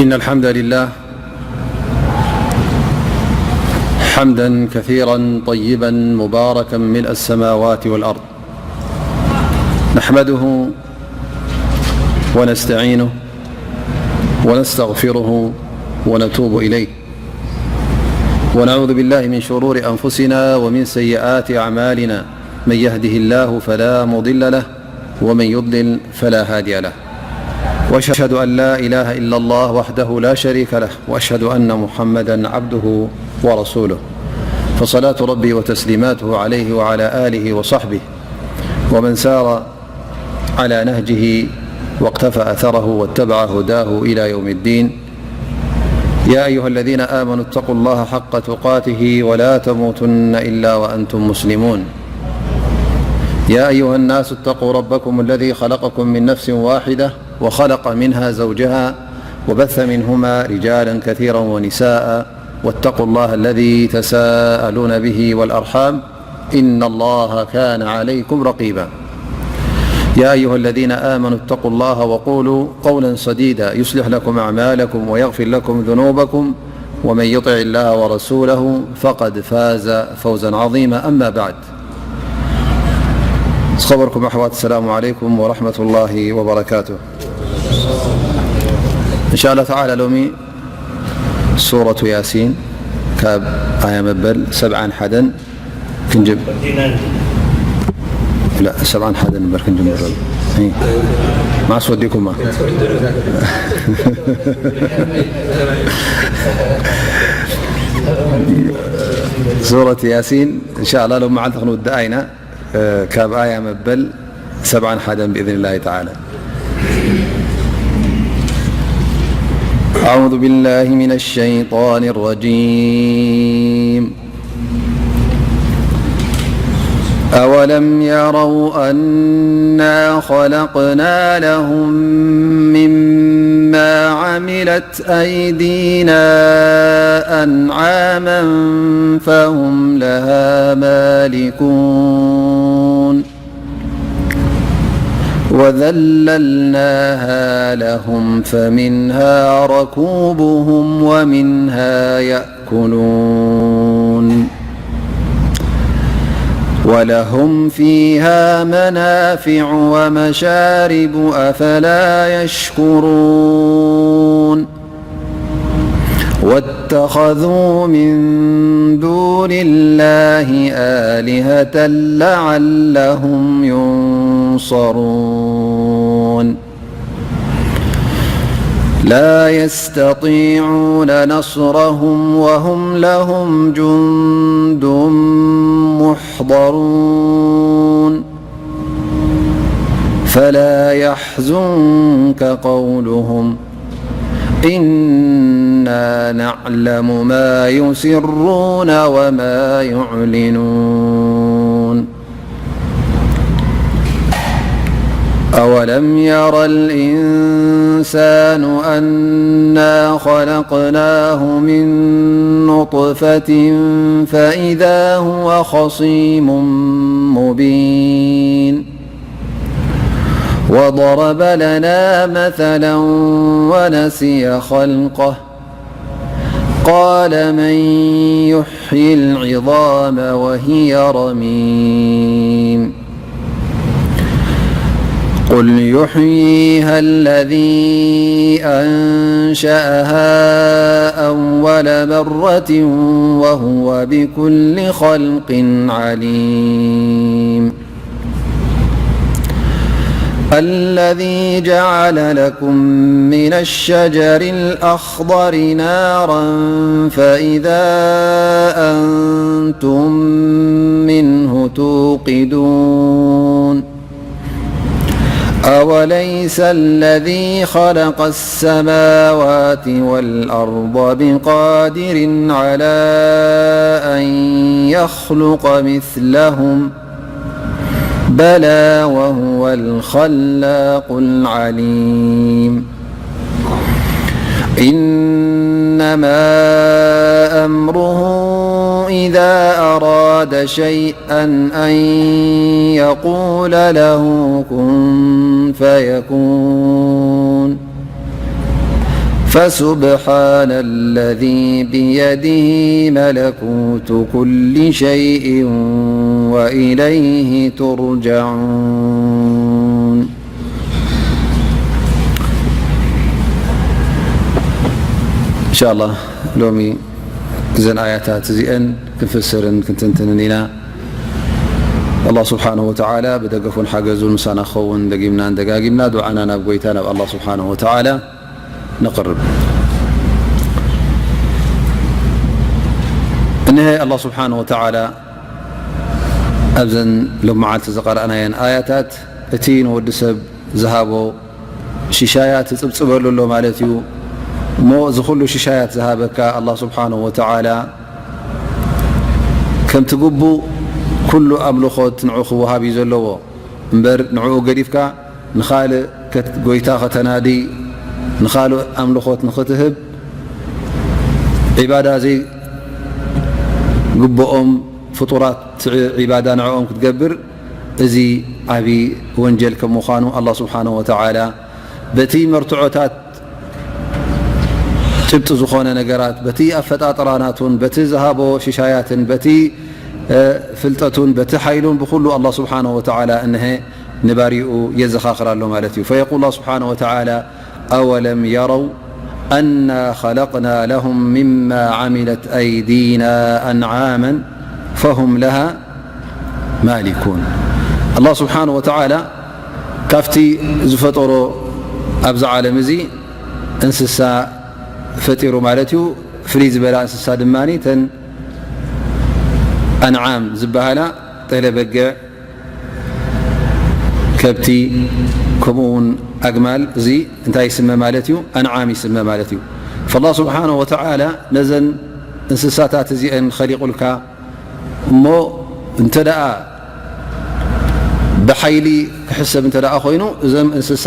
إن الحمد لله حمدا كثيرا طيبا مباركا ملء السماوات والأرض، نحمده ونستعينه ونستغفره ونتوب إليه، ونعوذ بالله من شرور أنفسنا ومن سيئات أعمالنا، من يهده الله فلا مضل له، ومن يضلل فلا هادي له. وأشهد أن لا إله إلا الله وحده لا شريك له، وأشهد أن محمدا عبده ورسوله، فصلاة ربي وتسليماته عليه وعلى آله وصحبه ومن سار على نهجه واقتفى أثره واتبع هداه إلى يوم الدين. يا أيها الذين آمنوا اتقوا الله حق تقاته ولا تموتن إلا وأنتم مسلمون. يا أيها الناس اتقوا ربكم الذي خلقكم من نفس واحدة وخلق منها زوجها وبث منهما رجالا كثيرا ونساء، واتقوا الله الذي تساءلون به والأرحام، إن الله كان عليكم رقيبا. يا أيها الذين آمنوا اتقوا الله وقولوا قولا سديدا يصلح لكم أعمالكم ويغفر لكم ذنوبكم، ومن يطع الله ورسوله فقد فاز فوزا عظيما. أما بعد، ዝኸበርኩም ኣሕዋት፣ السلام عليكم ورحمة الله وبركاته. إن شاء الله تعالى ሎሚ ሱረቱ ያሲን ካብ ኣያ መበል ሰብዓን ሓደን ክንጅም-፣ ላ፣ ሰብዓን ሓደን እምበር ክንጅምር። እ፣ መዓስ ወዲኩማ? ሱረት ያሲን፣ እንሻላ፣ ሎም መዓልቲ ክንውድኣ ኢና። ካብ ኣያ መበል ሰብዓን ሓደን ብኢዝኒላሂ ተዓላ። أعوذ بالله من الشيطان الرجيم. أولم يروا أنا خلقنا لهم مما عملت أيدينا أنعاما فهم لها مالكون. وذللناها لهم فمنها ركوبهم ومنها يأكلون. ولهم فيها منافع ومشارب، أفلا يشكرون. واتخذوا من دون الله آلهة لعلهم ينصرون. لا يستطيعون نصرهم وهم لهم جند محضرون. فلا يحزنك قولهم، إنا نعلم ما يسرون وما يعلنون. أولم ير الإنسان أنا خلقناه من نطفة فإذا هو خصيم مبين. وضرب لنا مثلا ونسي خلقه، قال من يحيي العظام وهي رميم. قل يحييها الذي أنشأها أول مرة وهو بكل خلق عليم. الذي جعل لكم من الشجر الأخضر نارا فإذا أنتم منه توقدون. أوليس الذي خلق السماوات والأرض بقادر على أن يخلق مثلهم؟ بلى وهو الخلاق العليم. إنما أمره إذا أراد شيئا أن يقول له كن فيكون. فسبحان الذي بيده ملكوت كل شيء وإليه ترجعون. إن شاء الله ሎሚ እዘን ኣያታት እዚአን ክንፍስርን ክንትንትንን ኢና። ኣላህ ስብሓነሁ ወተዓላ ብደገፉን ሓገዙን ምሳና ክኸውን ደጊምናን ደጋጊምና ዱዓና ናብ ጎይታ ናብ ኣላህ ስብሓነሁ ወተዓላ ነቕርብ። እንሀ ኣላህ ስብሓነሁ ወተዓላ ኣብዘን ሎም መዓልቲ ዝቐረእናየን ኣያታት እቲ ንወዲ ሰብ ዝሃቦ ሽሻያት ትጽብጽበሉ ኣሎ ማለት እዩ። እሞ እዚ ኩሉ ሽሻያት ዝሃበካ ኣላህ ስብሓነሁ ወተዓላ ከምቲ ግቡእ ኩሉ ኣምልኾት ንዑ ክወሃብ እዩ ዘለዎ። እምበር ንዕኡ ገዲፍካ ንኻልእ ከት-፣ ጎይታ ከተናዲ፣ ንኻልእ ኣምልኾት ንኽትህብ፣ ዒባዳ ዘይግብኦም ፍጡራት ዒባዳ ንዕኦም ክትገብር፣ እዚ ዓቢ ወንጀል ከም ምዃኑ ኣላህ ስብሓነሁ ወተዓላ በቲ መርትዖታት ጭብጢ ዝኾነ ነገራት፣ በቲ ኣፈጣጥራ ናቱን፣ በቲ ዝሃቦ ሽሻያትን፣ በቲ፣ እ፣ ፍልጠቱን፣ በቲ ሓይሉን፣ ብኹሉ ኣላህ ስብሓነሁ ወተዓላ እንሀ ንባሪኡ የዘኻኽር ኣሎ ማለት እዩ። فيقول الله سبحانه وتعالى: أولم يروا أنا خلقنا لهم مما عملت أيدينا أنعاما فهم لها مالكون. ኣላህ ስብሓነሁ ወተዓላ ካብቲ ዝፈጠሮ ኣብዚ ዓለም እዚ እንስሳ ፈጢሩ ማለት እዩ። ፍልይ ዝበላ እንስሳ ድማ ተን ኣንዓም ዝበሃላ፣ ጤለ በግዕ፣ ከብቲ፣ ከምኡ እውን ኣግማል። እዚ እንታይ ይስመ ማለት እዩ? ኣንዓም ይስመ ማለት እዩ። ፈላህ ስብሓነሁ ወተዓላ ነዘን እንስሳታት እዚአን ኸሊቑልካ እሞ፣ እንተ ደኣ ብሓይሊ ክሕሰብ እንተ ደኣ ኮይኑ፣ እዞም እንስሳ፣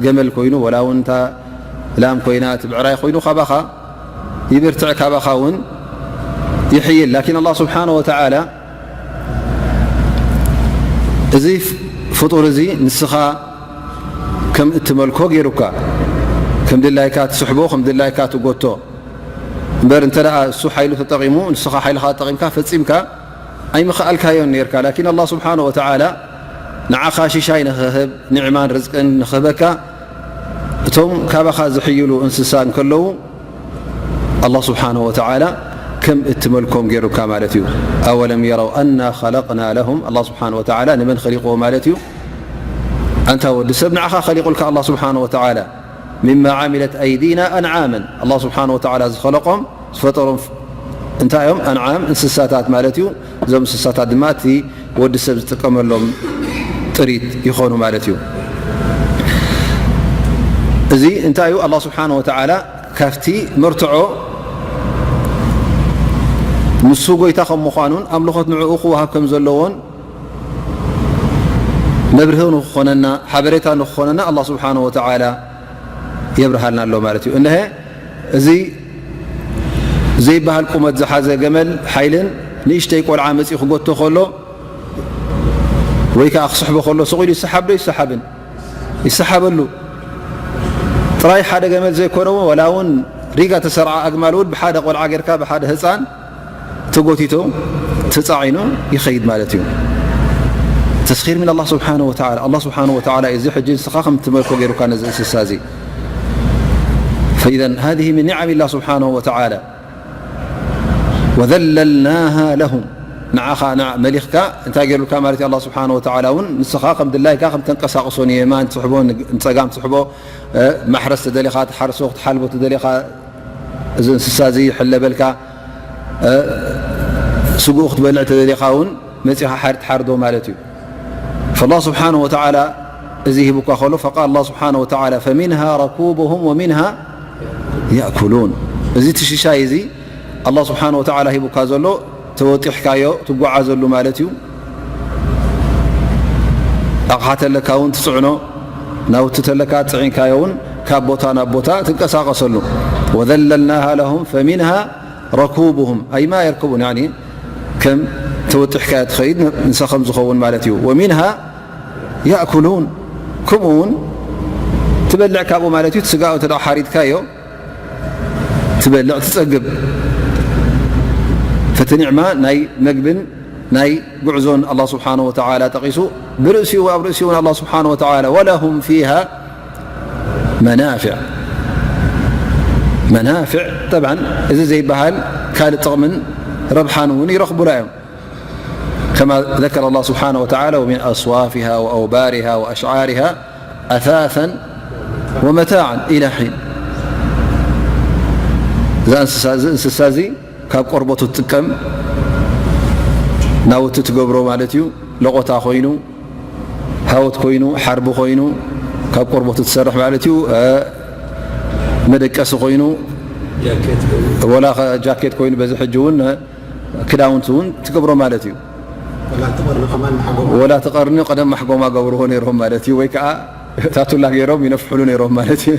ገመል ኮይኑ፣ ወላ እውን እታ ላም ኮይና፣ እቲ ብዕራይ ኮይኑ፣ ካባኻ ይብርትዕ፣ ካባኻ እውን ይሕይል። ላኪን ኣላህ ስብሓነሁ ወተዓላ እዚ ፍጡር እዚ ንስኻ ከም እትመልኮ ገይሩካ፣ ከም ድላይካ ትስሕቦ፣ ከም ድላይካ ትጎቶ። እምበር እንተ ደኣ እሱ ሓይሉ ተጠቒሙ፣ ንስኻ ሓይልኻ ተጠቒምካ ፈጺምካ ኣይምኸኣልካዮን ነይርካ። ላኪን ኣላህ ስብሓነሁ ወተዓላ ንዓኻ ሽሻይ ንኽህብ፣ ኒዕማን ርዝቅን ንኽህበካ፣ እቶም ካባኻ ዝሕይሉ እንስሳ እንከለዉ፣ ኣላህ ስብሓነሁ ወተዓላ ከም እትመልኮም ገይሩካ ማለት እዩ። أولم يروا أنا خلقنا لهم، ኣላህ ስብሓነሁ ወተዓላ ንመን ኸሊቕዎ ማለት እዩ? ኣንታ ወዲ ሰብ፣ ንዓኻ ኸሊቑልካ ኣላህ ስብሓነሁ ወተዓላ። مما عملت أيدينا أنعاما، ኣላህ ስብሓነሁ ወተዓላ ዝኸለቖም፣ ዝፈጠሮም ፍ-፣ እንታይ እዮም? ኣንዓም፣ እንስሳታት ማለት እዩ። እዞም እንስሳታት ድማ እቲ ወዲ ሰብ ዝጥቀመሎም ጥሪት ይኾኑ ማለት እዩ። እዚ እንታይ እዩ? ኣላህ ስብሓነሁ ወተዓላ ካብቲ መርትዖ ንሱ ጎይታ ከም ምዃኑን ኣምልኾት ንዕኡ ክወሃብ ከም ዘለዎን መብርሂ ንክኾነና፣ ሓበሬታ ንክኾነና ኣላህ ስብሓነሁ ወተዓላ የብርሃልና ኣሎ ማለት እዩ። እንሀ እዚ ዘይበሃል ቁመት ዝሓዘ ገመል ሓይልን ንእሽተይ ቆልዓ መፂኡ ክጎቶ ከሎ ወይ ከዓ ክስሕቦ ከሎ ስቕ ኢሉ ይሰሓብ ዶ ይሰሓብን? ይሰሓበሉ። ጥራይ ሓደ ገመል ዘይኮነ እውን፣ ወላ እውን ሪጋ ተሰርዓ ኣግማል እውን ብሓደ ቆልዓ ጌርካ፣ ብሓደ ህፃን ተጎቲቶ ተፃዒኑ ይኸይድ ማለት እዩ። ተስኺር ምን ኣላህ ስብሓነሁ ወተዓላ። ኣላህ ስብሓነሁ ወተዓላ እዚ ሕጂ ንስኻ ከም ትመልኮ ገይሩካ ነዚ እንስሳ እዚ። فإذا هذه من نعم الله سبحانه وتعالى. وذللناها لهم. ንዓኻ ንዓ-፣ መሊኽካ እንታይ ገይሩልካ ማለት እዩ? ኣላህ ስብሓነሁ ወተዓላ እውን ንስኻ ከም ድላይካ ከም ተንቀሳቕሶ፣ ንየማን ትስሕቦ፣ ን-፣ ንፀጋም ትስሕቦ፣ እ፣ ማሕረስ ተደሊኻ ትሓርሶ፣ ክትሓልቦ ተደሊኻ እዚ እንስሳ እዚ ይሕለበልካ፣ እ፣ ስግኡ ክትበልዕ ተደሊኻ እውን መፂኻ ሓር-፣ ትሓርዶ ማለት እዩ። ፈላህ ስብሓነሁ ወተዓላ እዚ ሂቡካ ከሎ፣ ፈቃል ኣላህ ስብሓነሁ ወተዓላ፣ ፈሚንሃ ረኩቡሁም ወሚንሃ የእኩሉን። እዚ እቲ ሽሻይ እዚ ኣላህ ስብሓነሁ ወተዓላ ሂቡካ ዘሎ፣ ተወጢሕካዮ ትጓዓዘሉ ማለት እዩ። ኣቕሓ ተለካ እውን ትጽዕኖ፣ ናውቲ ተለካ ጽዒንካዮ እውን ካብ ቦታ ናብ ቦታ ትንቀሳቐሰሉ። ወዘለልናሃ ለሁም ፈሚንሃ ረኩቡሁም፣ ኣይ ማ የርኩቡን፣ ያኒ ከም ተወጢሕካዮ ትኸይድ ንሳ ከም ዝኸውን ማለት እዩ። ወሚንሃ የእኩሉን፣ ከምኡ እውን ትበልዕ ካብኡ ማለት እዩ። እቲ ስጋኡ እንተ ደኣ ሓሪድካዮ፣ ትበልዕ ትጸግብ። ፈቲ ኒዕማ ናይ መግብን ናይ ጉዕዞን ኣላህ ስብሓነሁ ወተዓላ ጠቒሱ፣ ብርእሲኡ ኣብ ርእሲኡ እውን ኣላህ ስብሓነሁ ወተዓላ ወለሁም ፊሃ መናፊዕ፣ መናፊዕ ጠብዓን እዚ ዘይበሃል ካልእ ጥቕምን ረብሓን እውን ይረኽቡላ እዮም። ከማ ዘከረ ኣላህ ስብሓነሁ ወተዓላ ወሚን ኣስዋፊሃ ወኣውባሪሃ ወኣሽዓሪሃ ኣሳሰን ወመታዓን ኢላ ሒን። እዛ እንስሳ እዚ እንስሳ እዚ ካብ ቆርበቱ ትጥቀም ናውቲ ትገብሮ ማለት እዩ። ለቆታ ኮይኑ፣ ሃወት ኮይኑ፣ ሓርቢ ኮይኑ፣ ካብ ቆርበቱ ትሰርሕ ማለት እዩ። መደቀሲ ኮይኑ፣ ወላ ጃኬት ኮይኑ፣ በዚ ሕጂ እውን ክዳውንቲ እውን ትገብሮ ማለት እዩ። ወላ ትቐርኒ ቀደም ማሕጎማ ገብርዎ ነይሮም ማለት እዩ። ወይ ከዓ ታቱላ ገይሮም ይነፍሕሉ ነይሮም ማለት እዩ።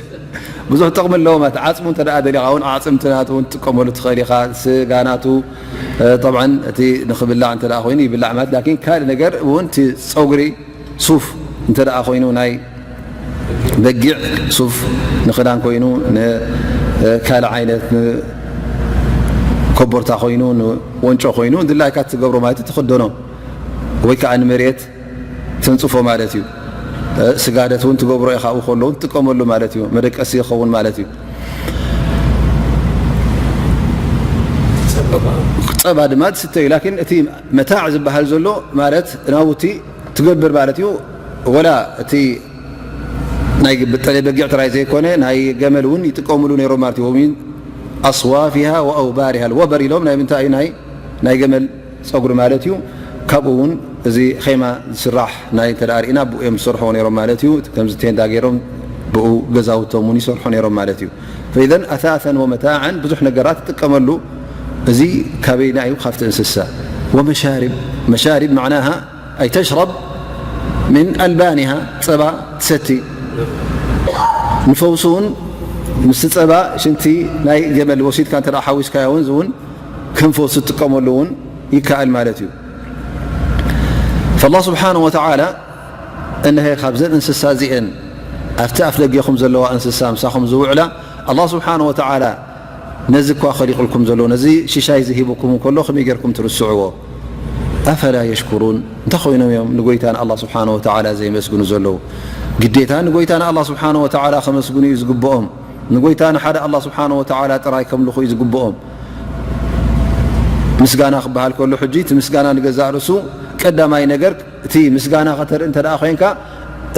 ብዙሕ ጥቕሚ ኣለዎም። እቲ ዓፅሙ እንተ ደኣ ደሊኻ እውን ኣዕፅምቲ ናቱ እውን ትጥቀመሉ ትኽእል ኢኻ። ስጋ ናቱ፣ እ፣ ጠብዓን እቲ ንኽብላዕ እንተ ደኣ ኮይኑ ይብላዕ ማለት፣ ላኪን ካልእ ነገር እውን እቲ ፀጉሪ ሱፍ እንተ ደኣ ኮይኑ ናይ በጊዕ ሱፍ ንኽዳን ኮይኑ ን-፣ እ፣ ካልእ ዓይነት ንኮቦርታ ኮይኑ ንወንጮ ኮይኑ ድላይካ ትገብሮ ማለት እዩ፣ ትኽደኖ ወይ ከዓ ንመሬት ተንጽፎ ማለት እዩ። ስጋደት እውን ትገብሮ ኢኻ፣ ኣብኡ ከለዉ ትጥቀመሉ ማለት እዩ። መደቀሲ ይኸውን ማለት እዩ። ጸባ ድማ ትስተ እዩ። ላኪን እቲ መታዕ ዝበሃል ዘሎ ማለት ናውቲ ትገብር ማለት እዩ። ወላ እቲ ናይ በጊዕ ጥራይ ዘይኮነ ናይ ገመል እውን ይጥቀምሉ ነይሮም ማለት እዩ። ወሚን ኣስዋፊሃ ወኣውባሪሃ። ወበር ኢሎም ናይ ምንታይ እዩ? ናይ፣ ናይ ገመል ጸጉሪ ማለት እዩ። ካብኡ እውን እዚ ኼማ ዝስራሕ ናይ እንተ ደኣ ርኢና ብኡ እዮም ዝሰርሕዎ ነይሮም ማለት እዩ። ከምዚ ቴንዳ ገይሮም ብኡ ገዛውቶም እውን ይሰርሑ ነይሮም ማለት እዩ። ፈኢዘን ኣሳሰን ወመታዓን ብዙሕ ነገራት ትጥቀመሉ። እዚ ካበይና እዩ? ካብቲ እንስሳ። ወመሻሪብ፣ መሻሪብ መዕናሃ ኣይ ተሽረብ ምን ኣልባኒሃ፣ ጸባ ትሰቲ። ንፈውሲ እውን ምስቲ ጸባ ሽንቲ ናይ ገመል ወሲድካ እንተ ደኣ ሓዊስካዮ እውን፣ እዚ እውን ከም ፈውሲ ትጥቀመሉ እውን ይከኣል ማለት እዩ። ፈላህ ስብሓነሁ ወተዓላ እነሀ ካብዘን እንስሳ እዚአን ኣብቲ ኣፍ ደጌኹም ዘለዋ እንስሳ ምሳኹም ዝውዕላ ኣላህ ስብሓነሁ ወተዓላ ነዚ እኳ ኸሊቑልኩም ዘሎ፣ ነዚ ሽሻይ ዝሂቡኩም እንከሎ ከመይ ጌርኩም ትርስዕዎ? ኣፈላ የሽኩሩን? እንታይ ኮይኖም እዮም ንጎይታ ንኣላህ ስብሓነሁ ወተዓላ ዘይመስግኑ ዘለዉ? ግዴታ ንጎይታ ንኣላህ ስብሓነሁ ወተዓላ ከመስግኑ እዩ ዝግብኦም። ንጎይታ ንሓደ ኣላህ ስብሓነሁ ወተዓላ ጥራይ ከምልኹ እዩ ዝግብኦም። ምስጋና ክበሃል ከሎ ሕጂ እቲ ምስጋና ንገዛእ ርእሱ ቀዳማይ ነገር እቲ ምስጋና ከተርኢ እንተ ደኣ ኮይንካ፣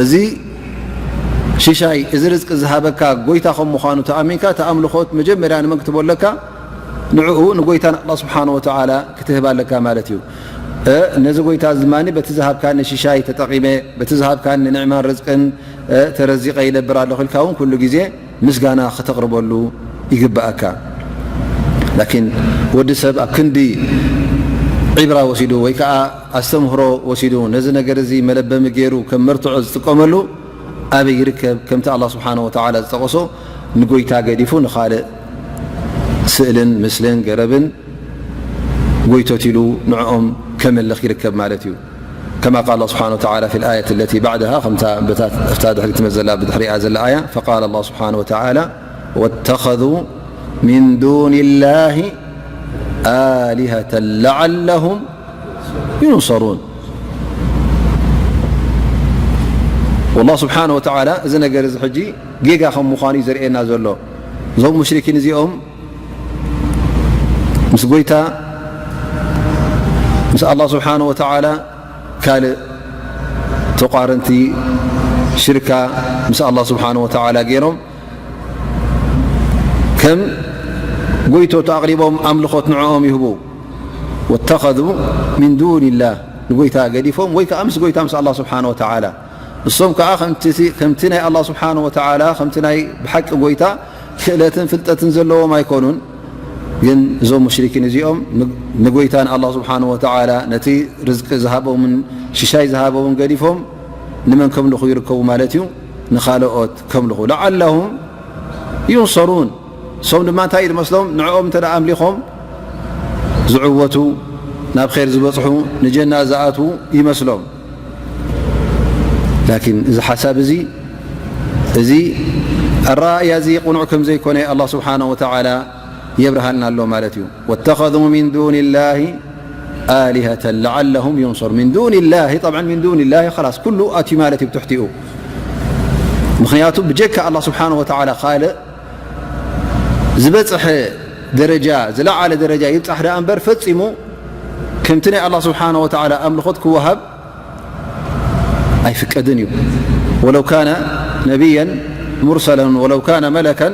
እዚ ሽሻይ፣ እዚ ርዝቂ ዝሃበካ ጎይታ ከም ምዃኑ ተኣሚንካ፣ እቲ ኣምልኾት መጀመርያ ንመን ክትቦ ኣለካ? ንዕኡ፣ ንጎይታ ንኣላህ ስብሓነሁ ወተዓላ ክትህብ ኣለካ ማለት እዩ። እ፣ ነዚ ጎይታ እዚ ድማ በቲ ዝሃብካኒ ሽሻይ ተጠቒመ፣ በቲ ዝሃብካኒ ንዕማን ርዝቅን፣ እ፣ ተረዚቐ ይነብር ኣለኹ ኢልካ እውን ኩሉ ግዜ ምስጋና ከተቕርበሉ ይግብኣካ። ላኪን ወዲ ሰብ ኣብ ክንዲ ዒብራ ወሲዱ ወይ ከዓ ኣስተምህሮ ወሲዱ ነዚ ነገር እዚ መለበሚ ገይሩ ከም መርትዖ ዝጥቀመሉ ኣበይ ይርከብ? ከምቲ ኣላህ ስብሓነሁ ወተዓላ ዝጠቐሶ ንጎይታ ገዲፉ ንኻልእ ስእልን ምስልን ገረብን ጎይቶት ኢሉ ንዕኦም ከመልኽ ይርከብ ማለት እዩ። ከማ ቃል ኣላህ ስብሓነሁ ወተዓላ ፊል ኣየት ለቲ ባዕደሃ፣ ከምታ በታ፣ ኣብታ ድሕሪ ትመጽእ ዘላ፣ ብድሕሪኣ ዘላ ኣያ፣ ፈቃል ኣላህ ስብሓነሁ ወተዓላ፣ ወተኸዙ ሚን ዱኒላሂ ኣሊሀተን ለዓለሁም ዩንሰሩን። ወላህ ስብሓነሁ ወተዓላ እዚ ነገር እዚ ሕጂ ጌጋ ከም ምዃኑ እዩ ዘርእየና ዘሎ። እዞም ሙሽሪኪን እዚኦም ምስ ጎይታ፣ ምስ ኣላህ ስብሓነሁ ወተዓላ ካልእ ተቋረንቲ ሽርካ ምስ ኣላህ ስብሓነሁ ወተዓላ ገይሮም ከም ጎይቶት ኣቕሪቦም ኣምልኾት ንዕኦም ይህቡ። ወተኸዙ ሚን ዱኒላህ፣ ንጎይታ ገዲፎም ወይ ከዓ ምስ ጎይታ ምስ ኣላህ ስብሓነሁ ወተዓላ። እሶም ከዓ ከምቲ፣ ከምቲ ናይ ኣላህ ስብሓነሁ ወተዓላ፣ ከምቲ ናይ ብሓቂ ጎይታ ክእለትን ፍልጠትን ዘለዎም ኣይኮኑን። ግን እዞም ሙሽሪኪን እዚኦም ን-፣ ንጎይታ ንኣላህ ስብሓነሁ ወተዓላ ነቲ ርዝቂ ዝሃቦምን ሽሻይ ዝሃቦምን ገዲፎም ንመን ከምልኹ ይርከቡ ማለት እዩ? ንኻልኦት ከምልኹ። ለዓለሁም ዩንሰሩን። እሶም ድማ እንታይ እዩ ዝመስሎም? ንዕኦም እንተ ደኣ ኣምሊኾም ዝዕወቱ፣ ናብ ኼር ዝበጽሑ፣ ንጀና ዝኣትዉ ይመስሎም። ላኪን እዚ ሓሳብ እዚ፣ እዚ ኣረኣእያ እዚ ቅኑዕ ከም ዘይኮነ ኣላህ ስብሓነሁ ወተዓላ የብርሃልና ኣሎ ማለት እዩ። واتخذوا من دون الله آلهة لعلهم ينصرون። من دون الله، طبعا من دون الله خلاص ኩሉ ኣትዩ ማለት እዩ ብትሕቲኡ። ምኽንያቱ ብጀካ ኣላህ ስብሓነሁ ወተዓላ ካልእ ዝበፅሐ ደረጃ፣ ዝለዓለ ደረጃ ይብፃሕ ደኣ እምበር ፈፂሙ ከምቲ ናይ ኣላህ ስብሓነሁ ወተዓላ ኣምልኾት ክወሃብ ኣይፍቀድን እዩ። ولو كان نبيا مرسلا ولو كان ملكا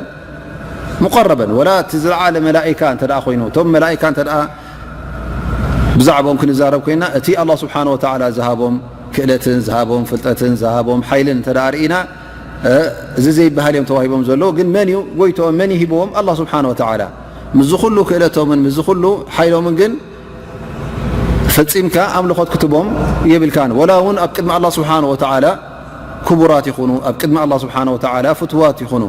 مقربا، ወላ እቲ ዝለዓለ መላኢካ እንተ ደኣ ኮይኑ፣ እቶም መላኢካ እንተ ደኣ ብዛዕባኦም ክንዛረብ ኮይና፣ እቲ ኣላህ ስብሓነሁ ወተዓላ ዝሃቦም ክእለትን ዝሃቦም ፍልጠትን ዝሃቦም ሓይልን እንተ ደኣ ርኢና፣ እ፣ እዚ ዘይበሃል እዮም ተዋሂቦም ዘለዉ። ግን መን እዩ ጎይትኦም? መን እዩ ሂብዎም? ኣላህ ስብሓነሁ ወተዓላ። ምስዚ ኩሉ ክእለቶምን ምስዚ ኩሉ ሓይሎምን ግን ፈጺምካ ኣምልኾት ክትቦም የብልካን። ወላ እውን ኣብ ቅድሚ ኣላህ ስብሓነሁ ወተዓላ ክቡራት ይኹኑ፣ ኣብ ቅድሚ ኣላህ ስብሓነሁ ወተዓላ ፍትዋት ይኹኑ።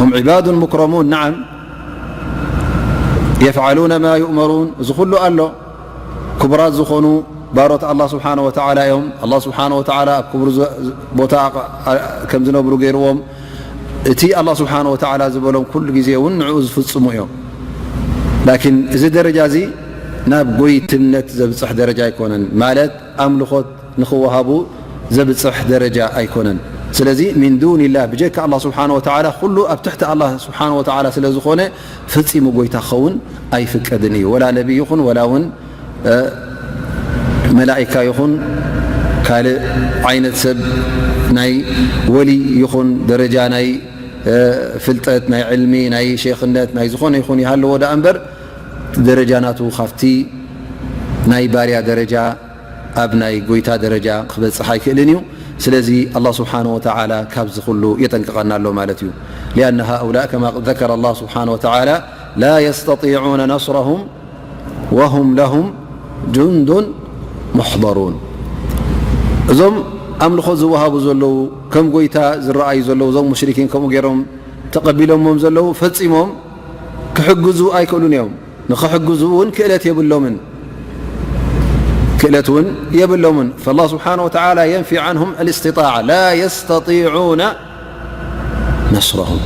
هم عباد مكرمون، نعم، يفعلون ما يؤمرون، እዚ ኩሉ ኣሎ። ክቡራት ዝኾኑ ባሮት ኣላህ ስብሓነሁ ወተዓላ እዮም። ኣላህ ስብሓነሁ ወተዓላ ኣብ ክቡር ዘ-፣ ቦታ ኣቕ-፣ ኣ-፣ ከም ዝነብሩ ገይርዎም። እቲ ኣላህ ስብሓነሁ ወተዓላ ዝበሎም ኩሉ ግዜ እውን ንዕኡ ዝፍጽሙ እዮም። ላኪን እዚ ደረጃ እዚ ናብ ጎይትነት ዘብጽሕ ደረጃ ኣይኮነን። ማለት ኣምልኾት ንኽወሃቡ ዘብጽሕ ደረጃ ኣይኮነን። ስለዚ ሚን ዱኒላህ፣ ብጀካ ኣላህ ስብሓነሁ ወተዓላ፣ ኩሉ ኣብ ትሕቲ ኣላህ ስብሓነሁ ወተዓላ ስለ ዝኾነ፣ ፈጺሙ ጎይታ ክኸውን ኣይፍቀድን እዩ። ወላ ነቢ ይኹን፣ ወላ እውን፣ እ፣ መላኢካ ይኹን፣ ካልእ ዓይነት ሰብ፣ ናይ ወሊ ይኹን፣ ደረጃ ናይ፣ እ፣ ፍልጠት፣ ናይ ዕልሚ፣ ናይ ሼኽነት፣ ናይ ዝኾነ ይኹን ይሃለዎ ደኣ እምበር፣ ደረጃ ናቱ ካብቲ ናይ ባርያ ደረጃ ኣብ ናይ ጎይታ ደረጃ ክበጽሕ ኣይክእልን እዩ። ስለዚ ኣላህ ስብሓነሁ ወተዓላ ካብዚ ኩሉ የጠንቅቐና ኣሎ ማለት እዩ። لأن هؤلاء كما ذكر الله سبحانه وتعالى لا يستطيعون نصرهم وهم لهم جند محضرون። እዞም ኣምልኾ ዝወሃቡ ዘለዉ፣ ከም ጎይታ ዝረኣዩ ዘለዉ፣ እዞም ሙሽሪኪን ከምኡ ገይሮም ተቐቢሎሞም ዘለዉ፣ ፈጺሞም ክሕግዙ ኣይክእሉን እዮም። ንኽሕግዙ እውን ክእለት የብሎምን። ክእለት እውን የብሎምን። فالله سبحانه وتعالى ينفي عنهم الاستطاعة، لا يستطيعون نصرهم።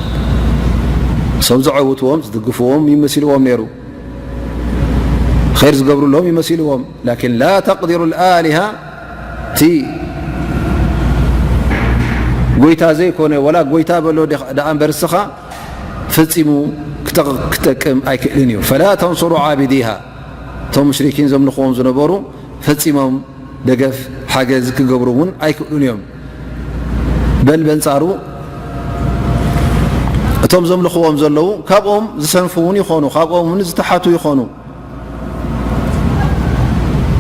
እሶም ዝዐውትዎም፣ ዝድግፍዎም ይመሲልዎም ነይሩ። ኸይር ዝገብሩሎም ይመሲልዎም። ላኪን لا تقدر الآلهة፣ እቲ ጎይታ ዘይኮነ፣ ወላ ጎይታ በሎ ደኣ እምበር እስኻ፣ ፈጺሙ ክጠቕ-፣ ክጠቅም ኣይክእልን እዩ። فلا تنصر عابديها، እቶም ሙሽሪኪን ዘምልኽዎም ዝነበሩ ፈጺሞም ደገፍ ሓገዝ ክገብሩ እውን ኣይክእሉን እዮም። በል በንጻሩ እቶም ዘምልኽዎም ዘለዉ ካብኦም ዝሰንፉ እውን ይኾኑ፣ ካብኦም እውን ዝተሓቱ ይኾኑ።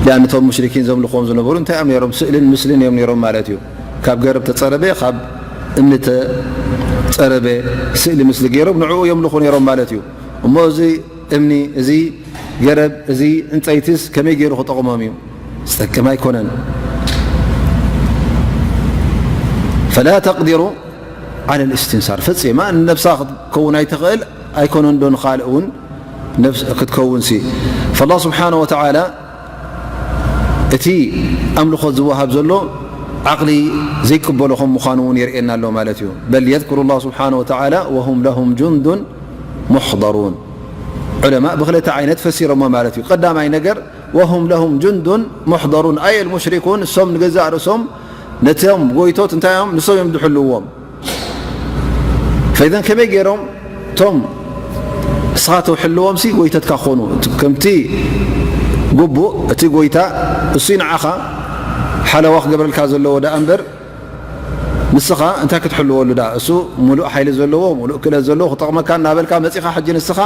ያን እቶም ሙሽሪኪን ዘምልኽዎም ዝነበሩ እንታይ እዮም ነይሮም? ስእልን ምስልን እዮም ነይሮም ማለት እዩ። ካብ ገረብ ተጸረበ፣ ካብ እምኒ ተጸረበ ስእሊ ምስሊ ገይሮም ንዕኡ የምልኹ ነይሮም ማለት እዩ። እሞ እዚ እምኒ፣ እዚ ገረብ፣ እዚ ዕንጸይትስ ከመይ ገይሩ ክጠቕሞም እዩ? ዝጠቅም ኣይኮነን። فلا تقدر على الاستنصار፣ ፈጺማ ንነብሳ ክትከውን ኣይትኽእል ኣይኮነን ዶ ንኻልእ እውን ነፍስ ክትከውንሲ። فالله سبحانه وتعالى እቲ ኣምልኾት ዝወሃብ ዘሎ ዓቕሊ ዘይቅበሎ ከም ምዃኑ እውን የርእየና ኣሎ ማለት እዩ። بل يذكر الله سبحانه وتعالى وهم لهم جند محضرون። ዑለማእ ብኽልተ ዓይነት ፈሲሮሞ ማለት እዩ። ቀዳማይ ነገር وهم لهم جند محضرون، أي المشركون، እሶም ንገዛእ ርእሶም ነቶም ጎይቶት እንታይ እዮም? ንሶም እዮም ዝሕልውዎም። ፈኢዘን ከመይ ገይሮም እቶም ንስኻ ትሕልዎም ሲ ጎይተትካ ክኾኑ? እቲ ከምቲ ግቡእ እቲ ጎይታ እሱ ንዓኻ ሓለዋ ክገብረልካ ዘለዎ ደኣ እምበር ንስኻ እንታይ ክትሕልወሉ ደኣ? እሱ ሙሉእ ሓይሊ ዘለዎ፣ ሙሉእ ክእለት ዘለዎ፣ ክጠቕመካ እናበልካ መጺኻ ሕጂ ንስኻ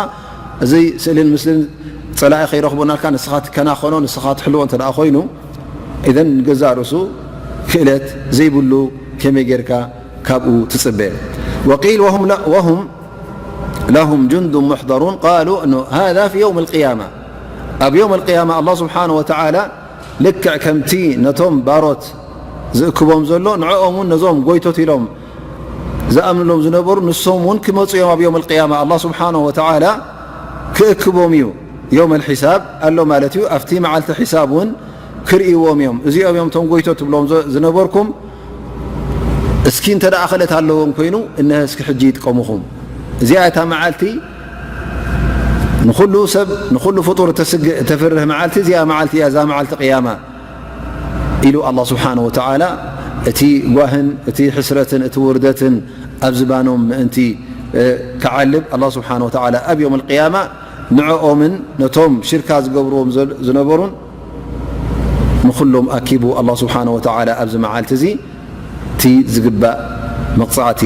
እዚ ስእልን ምስልን ጸላኢ ከይረኽቦ እናልካ ንስኻ ትከናኸኖ፣ ንስኻ ትሕልዎ እንተ ደኣ ኮይኑ፣ ኢዘን ንገዛእ ርእሱ ክእለት ዘይብሉ ከመይ ጌርካ ካብኡ ትጽበ? وقيل وهم ل-، وهم لهم جند محضرون، قالوا أنه هذا في يوم القيامة። ኣብ የውም ኣልቅያማ ኣላህ ስብሓነ ወተዓላ ልክዕ ከምቲ ነቶም ባሮት ዝእክቦም ዘሎ፣ ንዕኦም እውን ነዞም ጎይቶት ኢሎም ዝኣምንሎም ዝነበሩ፣ ንሶም እውን ክመጹ እዮም ኣብ የውም ኣልቅያማ። ኣላህ ስብሓነ ወተዓላ ክእክቦም እዩ። የውም ኣልሒሳብ ኣሎ ማለት እዩ። ኣብቲ መዓልቲ ሒሳብ እውን ክርእይዎም እዮም። እዚኦም እዮም እቶም ጎይቶት ትብሎም ዘ-፣ ዝነበርኩም። እስኪ እንተ ደኣ ክእለት ኣለዎም ኮይኑ፣ እነሀ እስኪ ሕጂ ይጥቀሙኹም። እዚኣ እታ መዓልቲ ንኹሉ ሰብ ንኹሉ ፍጡር እተስግእ እተፍርህ መዓልቲ እዚኣ መዓልቲ እያ፣ እዛ መዓልቲ ቅያማ ኢሉ ኣላህ ስብሓነ ወተዓላ እቲ ጓህን እቲ ሕስረትን እቲ ውርደትን ኣብ ዝባኖም ምእንቲ ክዓልብ ኣላህ ስብሓነ ወተዓላ ኣብ ዮም ኣልቅያማ ንዕኦምን ነቶም ሽርካ ዝገብርዎም ዝነበሩን ንኹሎም ኣኪቡ ኣላህ ስብሓነ ወተዓላ ኣብዚ መዓልቲ እዚ እቲ ዝግባእ መቕጻዕቲ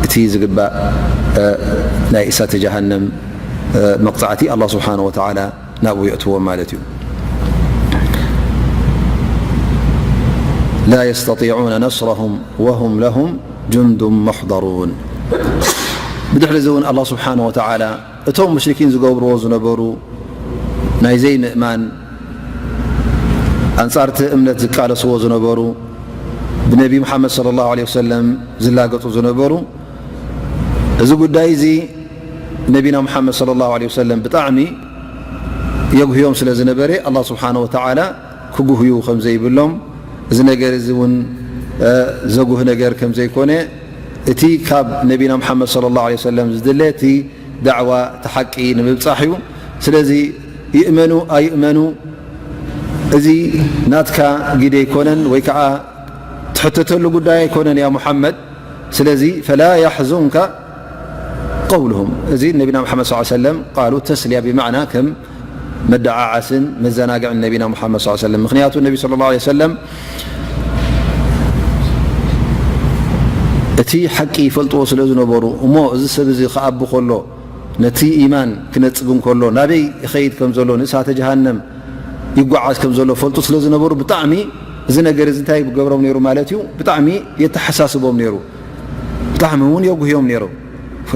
እቲ ዝግባእ ናይ እሳተ ጀሃነም መቕጻዕቲ ኣላህ ስብሓነ ወተዓላ ናብኡ የእትዎም ማለት እዩ። لا يستطيعون نصرهم وهم لهم جند محضرون. ብድሕሪ እዚ እውን ኣላህ ስብሓነ ወተዓላ እቶም ሙሽሪኪን ዝገብርዎ ዝነበሩ ናይ ዘይምእማን ኣንጻርቲ እምነት ዝቃለስዎ ዝነበሩ ብነቢ ሙሓመድ ሰለላሁ ዐለይሂ ወሰለም ዝላገጹ ዝነበሩ እዚ ጉዳይ እዚ ነቢና ሙሓመድ ሰለላሁ ዐለይሂ ወሰለም ብጣዕሚ የጉህዮም ስለ ዝነበረ ኣላህ ስብሓነ ወተዓላ ክጉህዩ ከም ዘይብሎም እዚ ነገር እዚ እውን ዘጉህ ነገር ከም ዘይኮነ እቲ ካብ ነቢና ሙሓመድ ሰለላሁ ዐለይሂ ወሰለም ዝድለ እቲ ዳዕዋ እቲ ሓቂ ንምብጻሕ እዩ። ስለዚ ይእመኑ ኣይእመኑ እዚ ናትካ ግደ ኣይኮነን ወይ ከዓ ትሕተተሉ ጉዳይ ኣይኮነን ያ ሙሓመድ። ስለዚ ፈላ ያሕዙንካ ቀውልሁም እዚ ነቢና ሙሓመድ ሰለላሁ ዐለይሂ ወሰለም ቃሉ ተስልያ ብማዕና ከም መደዓዓስን መዘናግዕን ነቢና ሙሓመድ ሰለላሁ ዐለይሂ ወሰለም። ምኽንያቱ ነቢ ሰለላሁ ዐለይሂ ወሰለም እቲ ሓቂ ይፈልጥዎ ስለ ዝነበሩ እሞ እዚ ሰብ እዚ ክኣቢ ከሎ ነቲ ኢማን ክነጽግ እንከሎ ናበይ ይኸይድ ከም ዘሎ ንእሳተ ጀሃነም ይጓዓዝ ከም ዘሎ ፈልጡ ስለ ዝነበሩ ብጣዕሚ እዚ ነገር እዚ እንታይ ይገብሮም ነይሩ ማለት እዩ? ብጣዕሚ የተሓሳስቦም ነይሩ። ብጣዕሚ እውን የጉህዮም ነይሩ።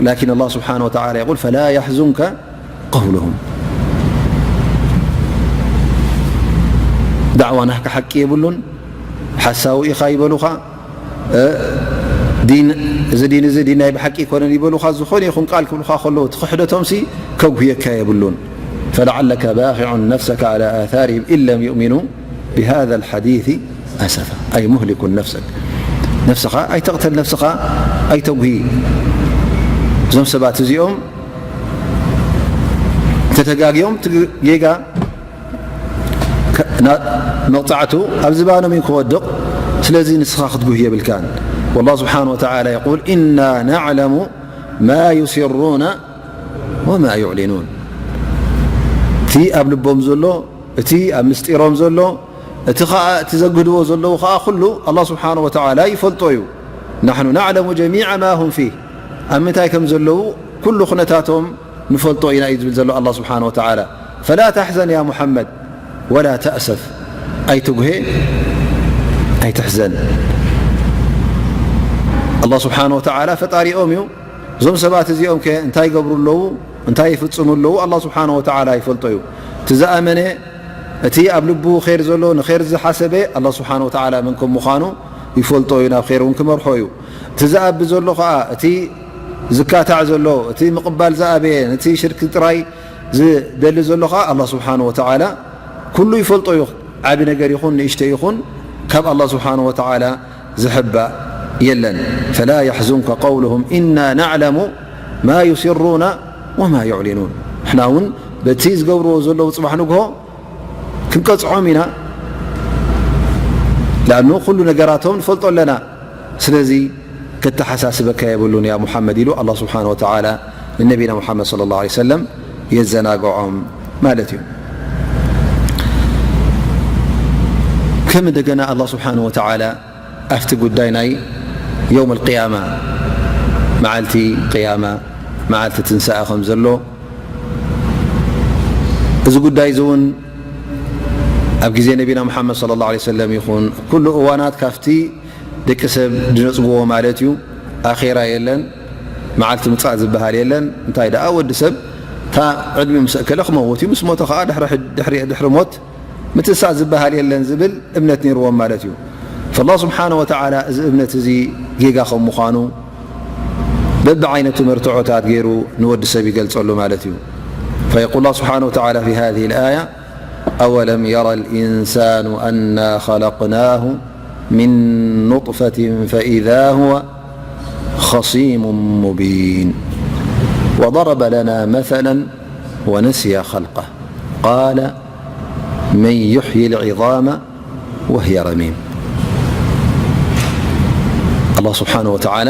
ላኪን ኣላህ ስብሓነ ወተዓላ የቁል ፈላ ያሕዙንከ ቀውሉሁም። ዳዕዋ ናህካ ሓቂ የብሉን፣ ሓሳዊ ኢኻ ይበሉኻ፣ እ፣ ዲን፣ እዚ ዲን እዚ ዲን ናይ ብሓቂ ኣይኮነን ይበሉኻ፣ ዝኾነ ይኹን ቃል ክብሉኻ ከለዉ፣ እቲ ክሕደቶምሲ ከጉህየካ የብሉን። ፈለዓለከ ባኺዑን ነፍሰከ ዓላ ኣታሪሂም ኢን ለም ዩእሚኑ ቢሃዛ ልሓዲሲ ኣሰፋ። ኣይ ሙህሊኩን ነፍሰክ። ነፍስኻ ኣይተቕተል፣ ነፍስኻ ኣይተጉሂ። እዞም ሰባት እዚኦም እንተተጋግዮም፣ እቲ ጌጋ መቕጻዕቱ ኣብ ዝባኖም እዩ ክወድቕ። ስለዚ ንስኻ ክትጉህ የብልካን። ወላህ ስብሓን ወተዓላ የቁል፣ ኢና ናዕለሙ ማ ዩሲሩና ወማ ዩዕሊኑን። እቲ ኣብ ልቦም ዘሎ፣ እቲ ኣብ ምስጢሮም ዘሎ፣ እቲ ኸኣ፣ እቲ ዘግህድዎ ዘለዉ ኸኣ ኩሉ ኣላህ ስብሓን ወተዓላ ይፈልጦ እዩ። ናሕኑ ናዕለሙ ጀሚዓ ማ ሁም ፊህ። ኣብ ምንታይ ከም ዘለዉ ኩሉ ኩነታቶም ንፈልጦ ኢና እዩ ዝብል ዘሎ ኣላህ ስብሓን ወተዓላ። ፈላ ተሕዘን ያ ሙሓመድ ወላ ተእሰፍ። ኣይትጉሄ፣ ኣይትሕዘን። ኣላህ ስብሓን ወተዓላ ፈጣሪኦም እዩ። እዞም ሰባት እዚኦም ከ እንታይ ይገብሩ ኣለዉ? እንታይ ይፍጽሙ ኣለዉ? ኣላህ ስብሓን ወተዓላ ይፈልጦ እዩ። እቲ ዝኣመነ፣ እቲ ኣብ ልቡ ኼር ዘሎ፣ ንኼር ዝሓሰበ፣ ኣላህ ስብሓን ወተዓላ መን ከም ምዃኑ ይፈልጦ እዩ፣ ናብ ኼር እውን ክመርሖ እዩ። እቲ ዝኣቢ ዘሎ ኸኣ፣ እቲ ዝካታዕ ዘሎ፣ እቲ ምቕባል ዝኣበየ፣ ነቲ ሽርኪ ጥራይ ዝደሊ ዘሎ ኸኣ፣ ኣላህ ስብሓን ወተዓላ ኩሉ ይፈልጦ እዩ። ዓቢ ነገር ይኹን ንእሽተይ ይኹን፣ ካብ ኣላህ ስብሓን ወተዓላ ዝሕባእ የለን። ፈላ የሕዙንከ ቀውሉሁም ኢና ናዕለሙ ማ ዩሲሩና ወማ ዩዕሊኑን። ንሕና እውን በቲ ዝገብርዎ ዘለዉ ጽባሕ ንግሆ ክንቀጽዖም ኢና። ለኣኑ ኩሉ ነገራቶም ንፈልጦ ኣለና። ስለዚ ከተሓሳስበካ የብሉን ያ ሙሓመድ ኢሉ ኣላህ ስብሓን ወተዓላ ንነቢና ሙሓመድ ሰለላሁ ዐለይሂ ወሰለም የዘናግዖም ማለት እዩ። ከም እንደገና ኣላህ ስብሓን ወተዓላ ኣብቲ ጉዳይ ናይ የውም ኣልቅያማ፣ መዓልቲ ቅያማ፣ መዓልቲ ትንሳኤ ከም ዘሎ፣ እዚ ጉዳይ እዚ እውን ኣብ ግዜ ነቢና ሙሓመድ ሰለላሁ ዐለይሂ ወሰለም ይኹን፣ ኩሉ እዋናት ካብቲ ደቂ ሰብ ዝነጽግዎ ማለት እዩ፣ ኣኼራ የለን፣ መዓልቲ ምጻእ ዝበሃል የለን። እንታይ ደኣ ወዲ ሰብ እታ ዕድሚኡ ምስ ኣከለ ክመውት እዩ፣ ምስ ሞተ ኸኣ ድሕሪ ሕድ-፣ ድሕሪ፣ ድሕሪ ሞት ምትንሳእ ዝበሃል የለን ዝብል እምነት ነይርዎም ማለት እዩ። ፈላህ ስብሓነ ወተዓላ እዚ እምነት እዚ ጌጋ ከም ምዃኑ በብዓይነቱ መርትዖታት ገይሩ ንወዲ ሰብ ይገልጸሉ ማለት እዩ። فيقول الله سبحانه وتعالى في هذه الآية، أولم ير الإنسان أنا خلقناه من نطفة فإذا هو خصيم مبين. وضرب لنا مثلا ونسي خلقه. قال: من يحيي العظام وهي رميم. ኣላህ ስብሓነ ወተዓላ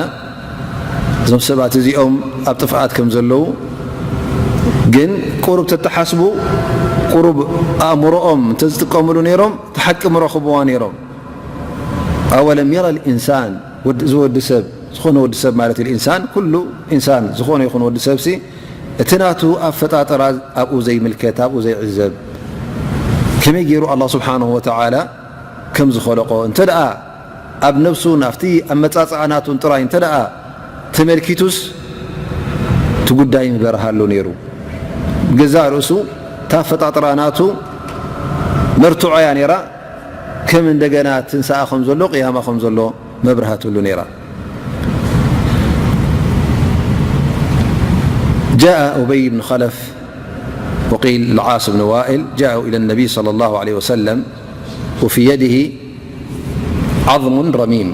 እዞም ሰባት እዚኦም ኣብ ጥፍኣት ከም ዘለዉ ግን ቁሩብ ተተሓስቡ፣ ቁሩብ ኣእምሮኦም እንተዝጥቀምሉ ነይሮም፣ እቲ ሓቂ ምረኽብዋ ነይሮም። ኣወለም የረ ልኢንሳን፣ እዚ ወዲ ሰብ፣ ዝኾነ ወዲ ሰብ ማለት ኢንሳን፣ ኩሉ ኢንሳን ዝኾነ ይኹን ወዲ ሰብሲ፣ እቲ ናቱ ኣፈጣጥራ ኣብኡ ዘይምልከት፣ ኣብኡ ዘይዕዘብ፣ ከመይ ገይሩ ኣላህ ስብሓንሁ ወተዓላ ከም ዝኸለቆ እንተ ደኣ ኣብ ነብሱን ኣብቲ ኣመጻጽኣ ናቱን ጥራይ እንተ ደኣ ተመልኪቱስ፣ እቲ ጉዳይ ምበርሃሉ ነይሩ። ብገዛእ ርእሱ እታ ኣፈጣጥራ ናቱ መርትዖ እያ ነይራ። ከም እንደገና ትንሳኣ ከም ዘሎ፣ ቅያማ ከም ዘሎ መብርሃትሉ ነይራ። جاء أبي بن خلف وقيل العاص بن وائل جاءوا إلى النبي صلى الله عليه وسلم وفي يده عظم رميم،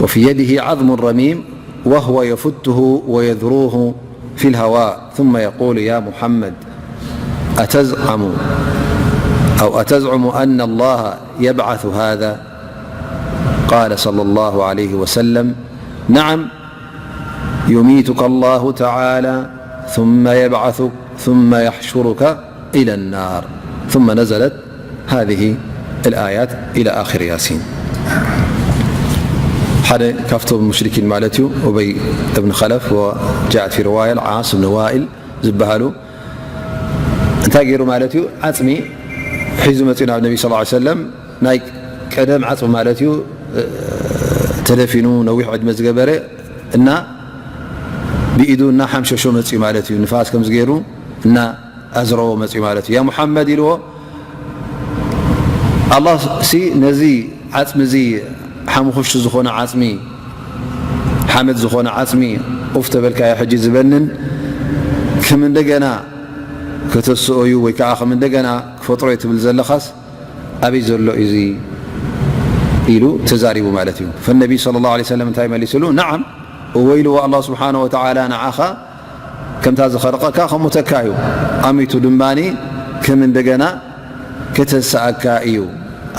وفي يده عظم رميم وهو يفته ويذروه في الهواء ثم يقول: يا محمد، أتزعم أو أتزعم أن الله يبعث هذا؟ قال صلى الله عليه وسلم: نعم، يميتك الله تعالى ثم يبعثك ثم يحشرك إلى النار. ثم نزلت هذه الآيات إلى آخر ياسين. ሓደ ካብቶም ሙሽሪኪን ማለት እዩ፣ ኡበይ እብን ኸለፍ፣ ወጃእት ፊ ርዋያ ዓስ እብን ዋኢል ዝበሃሉ፣ እንታይ ገይሩ ማለት እዩ? ዓጽሚ ሒዙ መጺኡ ናብ ነቢ ስ ሰለም። ናይ ቀደም ዓጽሚ ማለት እዩ፣ ተደፊኑ ነዊሕ ዕድመ ዝገበረ እና ብኢዱ እና ሓምሸሾ መጺኡ ማለት እዩ። ንፋስ ከምዚ ገይሩ እና ኣዝረዎ መጺኡ ማለት እዩ። ያ ሙሓመድ ኢልዎ፣ ኣላህ ሲ ነዚ ዓጽሚ እዚ ሓሙኽሽቲ ዝኾነ ዓጽሚ፣ ሓመድ ዝኾነ ዓጽሚ ኡፍ ተበልካዮ ሕጂ ዝበንን ከም እንደገና ከተስኦ እዩ ወይ ከዓ ከም እንደገና ክፈጥሮ እዩ ትብል ዘለኻስ ኣበይ ዘሎ እዚ ኢሉ ተዛሪቡ ማለት እዩ። ፈነቢ ሰለላሁ ዐለይሂ ወሰለም እንታይ መሊስሉ? ነዓም፣ እወ ኢልዎ ኣላህ ስብሓነሁ ወተዓላ ንዓኻ ከምታ ዝኸለቐካ ከሙተካ እዩ፣ ኣሚቱ ድማ ከም እንደገና ከተንስኣካ እዩ፣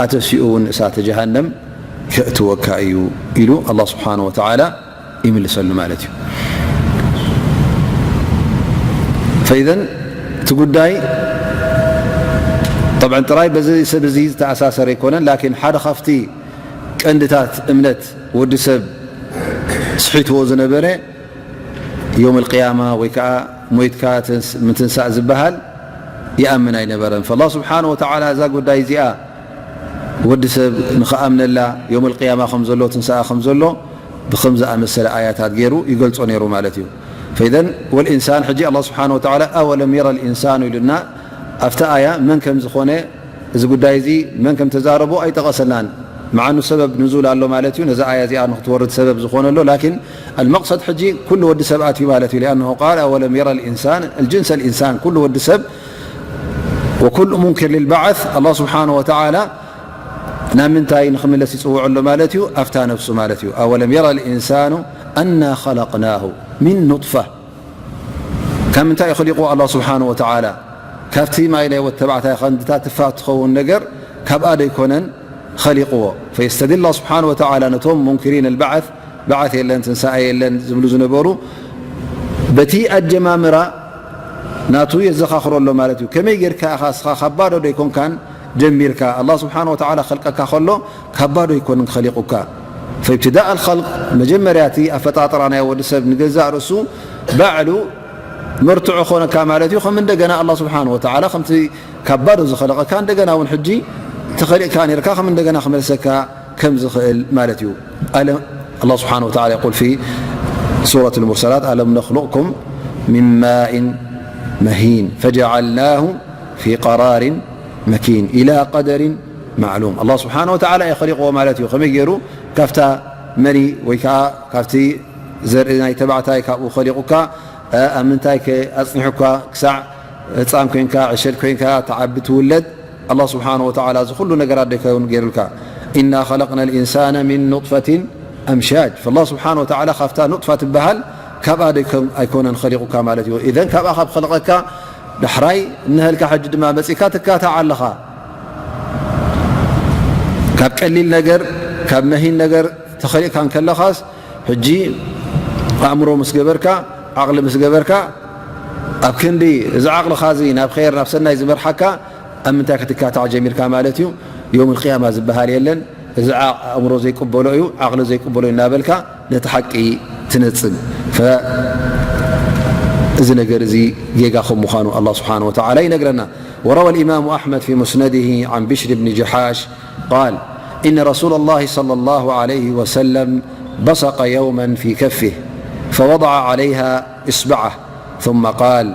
ኣተሲኡ እውን እሳተ ጀሃነም ከእትወካ እዩ ኢሉ ኣላህ ስብሓነሁ ወተዓላ ይምልሰሉ ማለት እዩ። ፈኢዘን እቲ ጉዳይ ጠብዐን ጥራይ በዚ ሰብ እዚ ዝተኣሳሰረ ኣይኮነን፣ ላኪን ሓደ ካብቲ ቀንድታት እምነት ወዲ ሰብ ስሒትዎ ዝነበረ የውም ኣልቅያማ ወይ ከዓ ሞይትካ ትንስ-፣ ምትንሳእ ዝበሃል ይኣምን ኣይነበረን። ፈላህ ስብሓነ ወተዓላ እዛ ጉዳይ እዚኣ ወዲ ሰብ ንኽኣምነላ የውም ኣልቅያማ ከም ዘሎ ትንሳኣ ከም ዘሎ ብኸም ዝኣመሰለ ኣያታት ገይሩ ይገልጾ ነይሩ ማለት እዩ። ፈኢዘን ወልኢንሳን ሕጂ ኣላህ ስብሓነ ወተዓላ ኣወለም የረ ልኢንሳኑ ኢሉና ኣብቲ ኣያ መን ከም ዝኾነ እዚ ጉዳይ እዚ መን ከም ተዛረቦ ኣይጠቐሰናን። መዓኑ ሰበብ ንዙል ኣሎ ማለት እዩ። ነዚ ኣያ እዚኣ ንክትወርድ ሰበብ ዝኾነሎ። ላኪን ኣልመቕሰድ ሕጂ ኩሉ ወዲ ሰብ ኣትዩ ማለት እዩ። ሊኣነሁ ቃል ኣወለም የረ ልኢንሳን፣ ኣልጅንስ ኣልኢንሳን፣ ኩሉ ወዲ ሰብ ወኩሉ ሙንኪር ልልባዓት ኣላህ ስብሓነ ወተዓላ ናብ ምንታይ ንኽምለስ ይፅውዖ ኣሎ ማለት እዩ? ኣብታ ነፍሱ ማለት እዩ። ኣወለም የረ ልኢንሳኑ ኣና ኸለቅናሁ ሚን ኑጥፋ ካብ ምንታይ እዩ ኸሊቑዎ ኣላህ ስብሓነሁ ወተዓላ? ካብቲ ማይ ናይ ወዲ ተባዕታይ ኸንድታት ትፋእ ትኸውን ነገር ካብኣ ዶ ኣይኮነን ኸሊቑዎ? ፈየስተድል ኣላህ ስብሓነሁ ወተዓላ ነቶም ሙንኪሪን ኣልባዓት፣ ባዓት የለን፣ ትንሳኤ የለን ዝብሉ ዝነበሩ፣ በቲ ኣጀማምራ ናቱ የዘኻኽሮ ኣሎ ማለት እዩ። ከመይ ጌርካ ኢኻ እስኻ ካብ ባዶ ዶ ኣይኮንካን ጀሚርካ? ኣላህ ስብሓነሁ ወተዓላ ኸልቀካ ኸሎ ካብ ባዶ ኣይኮንን ኸሊቑካ። ፈኢብትዳእ ኣልኸልቅ፣ መጀመርያ እቲ ኣፈጣጥራ ናይ ወዲ ሰብ ንገዛእ ርእሱ ባዕሉ መርትዖ ኾነካ ማለት እዩ። ከም እንደገና ኣላህ ስብሓነሁ ወተዓላ ከምቲ ካብ ባዶ ዝኸለቐካ እንደገና እውን ሕጂ ተኸሊቕካ ነይርካ ከም እንደገና ክመልሰካ ከም ዝኽእል ማለት እዩ። ኣለ-፣ ኣላህ ስብሓነሁ ወተዓላ የቁል ፊ ሱረት ልሙርሰላት፣ ኣለም ነኽሉቅኩም ሚን ማኢን መሂን ፈጀዓልናሁ ፊ ቀራሪን መኪን ኢላ ቀደሪን ማዕሉም። ኣላህ ስብሓነሁ ወተዓላ እዩ ኸሊቕዎ ማለት እዩ። ከመይ ገይሩ? ካብታ መኒ ወይ ከዓ ካብቲ ዘርኢ ናይ ተባዕታይ ካብኡ ኸሊቑካ፣ ኣብ ምንታይ ከ ኣጽኒሑካ ክሳዕ ህጻን ኮይንካ፣ ዕሸል ኮይንካ፣ ትዓቢ፣ ትውለድ፣ ኣላህ ስብሓነሁ ወተዓላ እዚ ኩሉ ነገራት ዶ ኣይከውን ገይሩልካ? ኢና ኸለቅና ልኢንሳነ ሚን ኑጥፈቲን ኣምሻጅ። ፈላህ ስብሓነሁ ወተዓላ ካብታ ኑጥፋ ትበሃል፣ ካብኣ ደይኮን ኣይኮነን ኸሊቑካ ማለት እዩ። ኢዘን ካብኣ ካብ ኸለቐካ ዳሕራይ እነሀልካ ሕጂ ድማ መጺእካ ትካታዕ ኣለኻ። ካብ ቀሊል ነገር፣ ካብ መሂን ነገር ተኸሊቕካ እንከለኻስ፣ ሕጂ ኣእምሮ ምስ ገበርካ፣ ዓቕሊ ምስ ገበርካ፣ ኣብ ክንዲ እዚ ዓቕልኻ እዚ ናብ ኸይር ናብ ሰናይ ዝመርሓካ፣ ኣብ ምንታይ ክትካታዕ ጀሚርካ ማለት እዩ? ዮም ልቅያማ ዝበሃል የለን። እዚ ዓ-፣ ኣእምሮ ዘይቅበሎ እዩ፣ ዓቕሊ ዘይቅበሎ እዩ እናበልካ ነቲ ሓቂ ትነጽግ። ፈ-፣ እዚ ነገር እዚ ጌጋ ከም ምዃኑ ኣላህ ስብሓነሁ ወተዓላ ይነግረና። وروى الإمام أحمد في مسنده عن بشر بن جحاش قال: إن رسول الله صلى الله عليه وسلم بصق يوما في كفه فوضع عليها إصبعه ثم قال،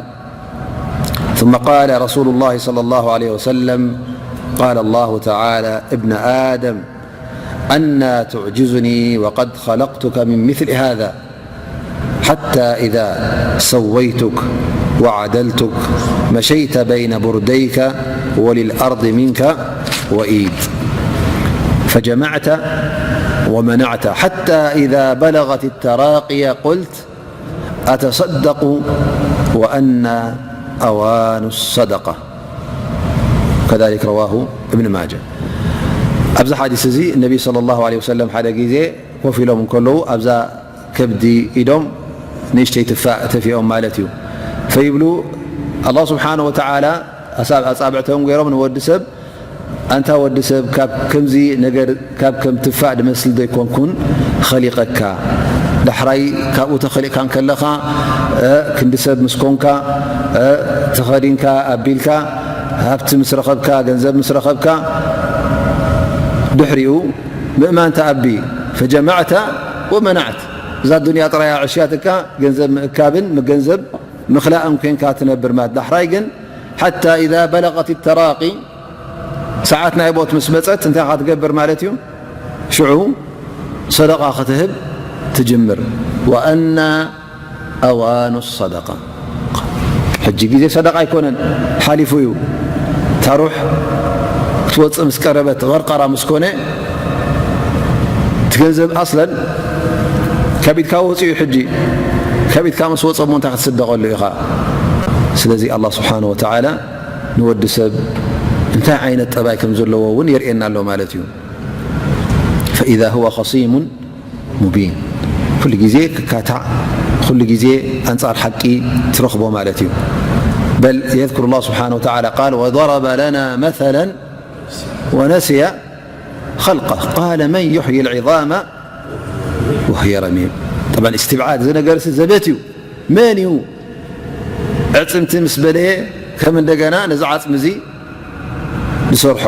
ثم قال رسول الله صلى الله عليه وسلم: قال الله تعالى: ابن آدم، أنى تعجزني وقد خلقتك من مثل هذا، حتى إذا سويتك وعدلتك مشيت بين برديك وللأرض منك وإيد، فجمعت ومنعت، حتى إذا بلغت التراقي قلت: أتصدق وأنى أوان الصدقة. كذلك رواه ابن ماجه. ኣብዚ ሓዲስ እዚ ነቢ ሰለላሁ ዐለይሂ ወሰለም ሓደ ግዜ ኮፍ ኢሎም እንከለዉ ኣብዛ ከብዲ ኢዶም ንእሽተይ ትፋእ ተፊኦም ማለት እዩ። ፈይብሉ ኣላህ ስብሓነ ወተዓላ ኣሳብ-፣ ኣጻብዕቶም ገይሮም ንወዲ ሰብ ኣንታ ወዲ ሰብ፣ ካብ ከምዚ ነገር፣ ካብ ከም ትፋእ ድመስል ዶ ኣይኮንኩን ኸሊቐካ? ዳሕራይ ካብኡ ተኸሊቕካ እንከለኻ፣ እ፣ ክንዲ ሰብ ምስ ኮንካ፣ እ፣ ተኸዲንካ፣ ኣቢልካ፣ ሃብቲ ምስ ረኸብካ፣ ገንዘብ ምስ ረኸብካ፣ ድሕሪኡ ምእማን ተኣቢ። ፈጀመዕተ ወመናዕት። እዛ ዱንያ ጥራያ ዕሽያትካ፣ ገንዘብ ምእካብን፣ ገንዘብ ምኽላእን ኮንካ ትነብር ማለት። ዳሕራይ ግን፣ ሓታ ኢዛ በለቐት ተራቂ፣ ሰዓት ናይ ሞት ምስ መጸት እንታይ ኢኻ ትገብር ማለት እዩ? ሽዑ ሰደቓ ክትህብ ትጅምር። ወአና ኣዋኑ ሰደቃ። ሕጂ ግዜ ሰደቓ ኣይኮነን፣ ሓሊፉ እዩ። እታ ሩሕ ክትወጽእ ምስ ቀረበት፣ ቐርቐራ ምስ ኮነ፣ እቲ ገንዘብ ኣስለን ካብ ኢድካ ወጺኡ እዩ። ሕጂ ካብ ኢድካ ምስ ወጸ እሞ እንታይ ክትስደቐሉ ኢኻ? ስለዚ ኣላህ ስብሓነ ወተዓላ ንወዲ ሰብ እንታይ ዓይነት ጠባይ ከም ዘለዎ እውን የርእየና ኣሎ ማለት እዩ። ፈኢዛ ሁወ ኸሲሙን ሙቢን። ኩሉ ግዜ ክካታዕ፣ ኩሉ ግዜ ኣንጻር ሓቂ ትረኽቦ ማለት እዩ። በል የዝኩሩ ላህ ስብሓነ ወተዓላ ቃል ወደረበ ለና መሰለን ወነስየ ኸልቀህ ቃለ መን ዩሕዪ ልዒዛመ ወህየ ረሚም። ጠብዓን እስትብዓድ እዚ ነገር እዚ ዘበት እዩ። መን እዩ ዕጽምቲ ምስ በለየ ከም እንደገና ነዚ ዓጽሚ እዚ ዝሰርሖ?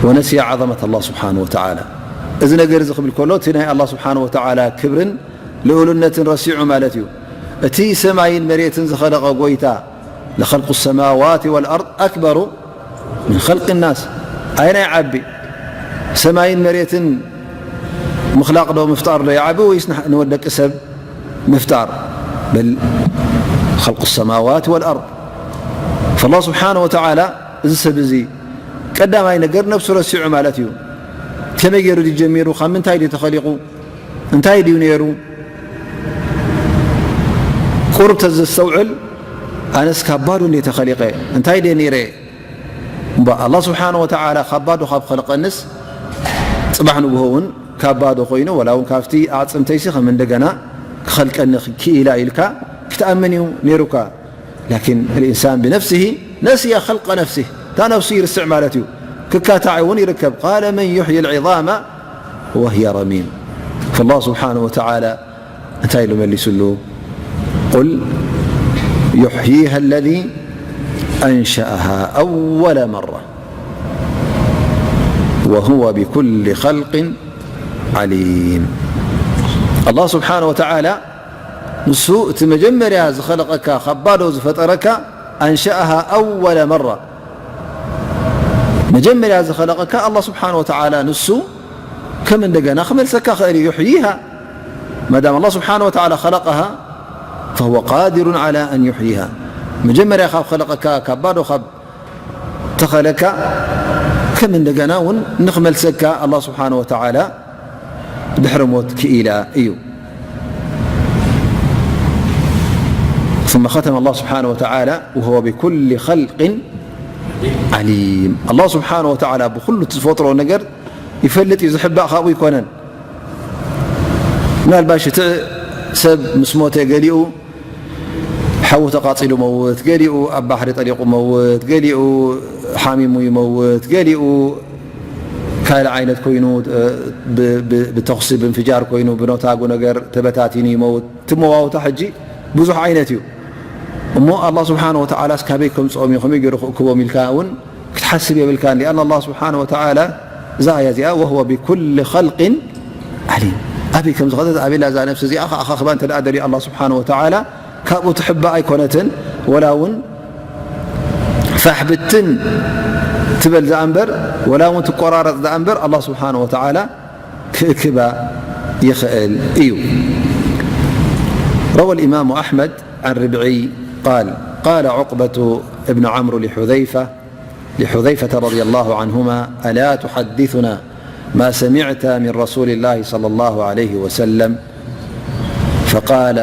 ወነስየ ዓዘመት ኣላህ ስብሓነ ወተዓላ። እዚ ነገር እዚ ክብል ከሎ እቲ ናይ ኣላህ ስብሓነ ወተዓላ ክብርን ልኡልነትን ረሲዑ ማለት እዩ። እቲ ሰማይን መሬትን ዝኸለቐ ጎይታ ለኸልቁ ሰማዋት ወልኣርድ ኣክበሩ ምን ኸልቂ ናስ። ኣየናይ ይዓቢ? ሰማይን መሬትን ምኽላቕ ዶ ምፍጣር ዶ ይዓቢ ወይስ ንሕ-፣ ንወደቂ ሰብ ምፍጣር? በል ኸልቁ ሰማዋት ወልኣርድ። ፈላህ ስብሓነ ወተዓላ እዚ ሰብ እዚ ቀዳማይ ነገር ነብሱ ረሲዑ ማለት እዩ። ከመይ ገይሩ ድዩ ጀሚሩ? ካብ ምንታይ ድዩ ተኸሊቑ? እንታይ ድዩ ነይሩ? ቁሩብ ተዘስተውዕል፣ ኣነስ ካብ ባዶ እንዴ ተኸሊቐ፣ እንታይ ድየ ነይረ? እምበ ኣላህ ስብሓነ ወተዓላ ካብ ባዶ ካብ ኸለቐንስ፣ ጽባሕ ንግሆ እውን ካብ ባዶ ኮይኑ፣ ወላ እውን ካብቲ ኣዕጽምተይሲ ከም እንደገና ክኸልቀኒ ክኢላ ኢልካ ክትኣምን እዩ ነይሩካ። ላኪን ልኢንሳን ብነፍሲሂ ነስየ ኸልቀ ነፍሲህ፣ እታ ነፍሱ ይርስዕ ማለት እዩ። ክካታዕ እውን ይርከብ። ቃለ መን ዩሕዪ ልዒዛመ ወህየ ረሚም። ፈላህ ስብሓነ ወተዓላ እንታይ ኢሉ መሊሱሉ? ቁል ዩሕይሃ ለዚ ኣንሸኣሃ ኣወለ መራ ወሁወ ብኩሊ ኸልቅን ዓሊም። ኣላህ ስብሓነ ወተዓላ ንሱ እቲ መጀመርያ ዝኸለቐካ፣ ካብ ባዶ ዝፈጠረካ፣ ኣንሸኣሃ ኣወለ መራ፣ መጀመርያ ዝኸለቐካ ኣላህ ስብሓነ ወተዓላ ንሱ ከም እንደገና ክመልሰካ ኽእል እዩ። ዩሕይሃ፣ ማዳም ኣላህ ስብሓነ ወተዓላ ኸለቀሃ፣ ፈሁወ ቃዲሩን ዓላ ኣን ዩሕይሃ። መጀመርያ ካብ ኸለቐካ፣ ካብ ባዶ ካብ ተኸለካ፣ ከም እንደገና እውን ንኽመልሰካ ኣላህ ስብሓነ ወተዓላ ድሕሪ ሞት ክኢላ እዩ። ثم ختم الله سبحانه وتعالى وهو بكل خلق عليم. ኣላህ ስብሓነ ወተዓላ ብኹሉ እቲ ዝፈጥሮ ነገር ይፈልጥ እዩ፣ ዝሕባእ ካብኡ ኣይኮነን። ምናልባሽ እቲ ሰብ ምስ ሞተ ገሊኡ ሓዊ ተቃጺሉ መውት፣ ገሊኡ ኣብ ባሕሪ ጠሊቑ መውት፣ ገሊኡ ሓሚሙ ይመውት፣ ገሊኡ ካልእ ዓይነት ኮይኑ፣ እ፣ ብ-፣ ብ-፣ ብተኹሲ ብምፍጃር ኮይኑ ብነታጉ ነገር ተበታቲኑ ይመውት። እቲ መዋውታ ሕጂ ብዙሕ ዓይነት እዩ። እሞ ኣላህ ስብሓነ ወተዓላስ ካበይ ከምጽኦም እዩ፣ ከመይ ገይሩ ክእክቦም ኢልካ እውን ክትሓስብ የብልካን። ሊኣን ኣላህ ስብሓነ ወተዓላ እዛ ኣያ እዚኣ ወህወ ብኩል ኸልቅን ዓሊም፣ ኣበይ ከም ዝኸደት ኣበላ እዛ ነፍሲ እዚኣ ከኣኻኽባ እንተ ደኣ ደልዩ ኣላህ ስብሓነ ወተዓላ ካብኡ ትሕባእ ኣይኮነትን። ወላ እውን ፋሕ ብትን ትበል ደኣ እምበር፣ ወላ እውን ትቆራረጽ ደኣ እምበር ኣላህ ስብሓነ ወተዓላ ክእክባ ይኽእል እዩ። روى الإمام أحمد عن ربعي قال: قال عقبة بن عمرو لحذيفة، لحذيفة رضي الله عنهما: ألا تحدثنا ما سمعت من رسول الله صلى الله عليه وسلم؟ فقال: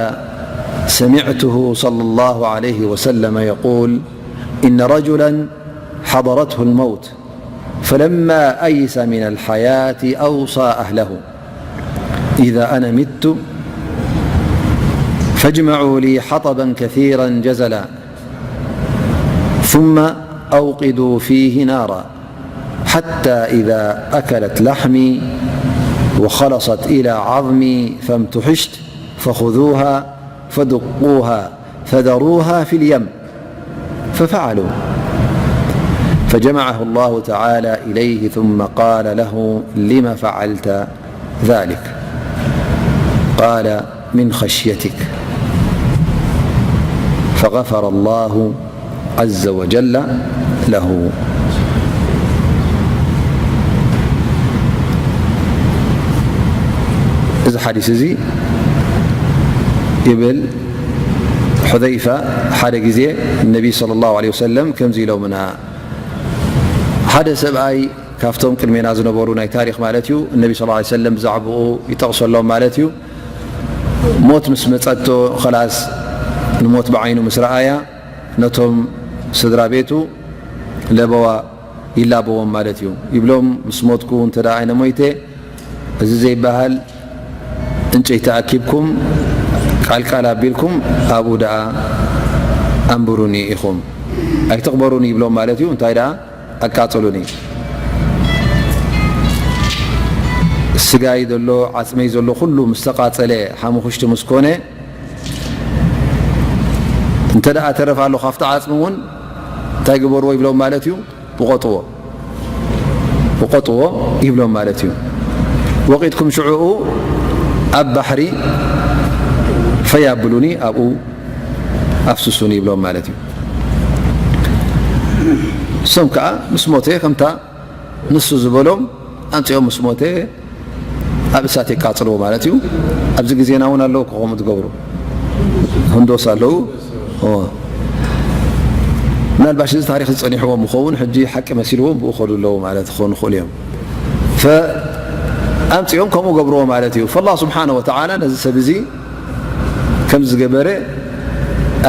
سمعته صلى الله عليه وسلم يقول: إن رجلا حضرته الموت، فلما أيس من الحياة أوصى أهله: إذا أنا مت فاجمعوا لي حطبا كثيرا جزلا، ثم أوقدوا فيه نارا، حتى إذا أكلت لحمي وخلصت إلى عظمي فامتحشت، فخذوها فدقوها فذروها في اليم. ففعلوا، فجمعه الله تعالى إليه ثم قال له: لم فعلت ذلك؟ قال: من خشيتك. فغفر الله عز وجل له. እዚ ሓዲስ እዚ ይብል፣ ሑዘይፋ ሓደ ግዜ ነቢ ሰለላሁ ዐለይሂ ወሰለም ከምዚ ኢሎምና፣ ሓደ ሰብኣይ ካብቶም ቅድሜና ዝነበሩ ናይ ታሪኽ ማለት እዩ፣ ነቢ ሰለላሁ ዐለይሂ ወሰለም ብዛዕባኡ ይጠቕሰሎም ማለት እዩ። ሞት ምስ መጸቶ፣ ኸላስ ንሞት ብዓይኑ ምስ ረኣያ፣ ነቶም ስድራ ቤቱ ለበዋ ይላበዎም ማለት እዩ። ይብሎም፣ ምስ ሞትኩ እንተ ደኣ ኣነ ሞይተ፣ እዚ ዘይበሃል ዕንጨይቲ ኣኪብኩም ቃልቃል ኣቢልኩም ኣብኡ ደኣ ኣንብሩኒ ኢኹም፣ ኣይትቕበሩኒ ይብሎም ማለት እዩ። እንታይ ደኣ ኣቃጽሉኒ። ስጋይ ዘሎ ዓጽመይ ዘሎ ኩሉ ምስ ተቃጸለ ሓሙኽሽቲ ምስ ኮነ፣ እንተ ደኣ ተረፍ ኣሎ ካብቲ ዓጽሚ እውን እንታይ ግበርዎ ይብሎም ማለት እዩ። ውቐጥዎ፣ ውቐጥዎ ይብሎም ማለት እዩ። ወቒጥኩም ሽዑኡ ኣብ ባሕሪ ፈይ ኣብሉኒ፣ ኣብኡ ኣፍስሱኒ ይብሎም ማለት እዩ። እሶም ከዓ ምስ ሞተ ከምታ ንሱ ዝበሎም ኣምፂኦም ምስ ሞተ ኣብ እሳት የቃፅልዎ ማለት እዩ። ኣብዚ ግዜና እውን ኣለዉ ከምኡ ዝገብሩ ህንዶስ ኣለዉ። ኦ። ምናልባሽ እዚ ታሪክ ዝፀኒሕዎም ምኸውን ሕጂ ሓቂ መሲልዎም ብኡ ከዱ ኣለዉ ማለት ክኾኑ ይኽእሉ እዮም። ፈ-፣ ኣምፂኦም ከምኡ ገብርዎ ማለት እዩ። ፈላህ ስብሓነ ወተዓላ ነዚ ሰብ እዚ ከም ዝገበረ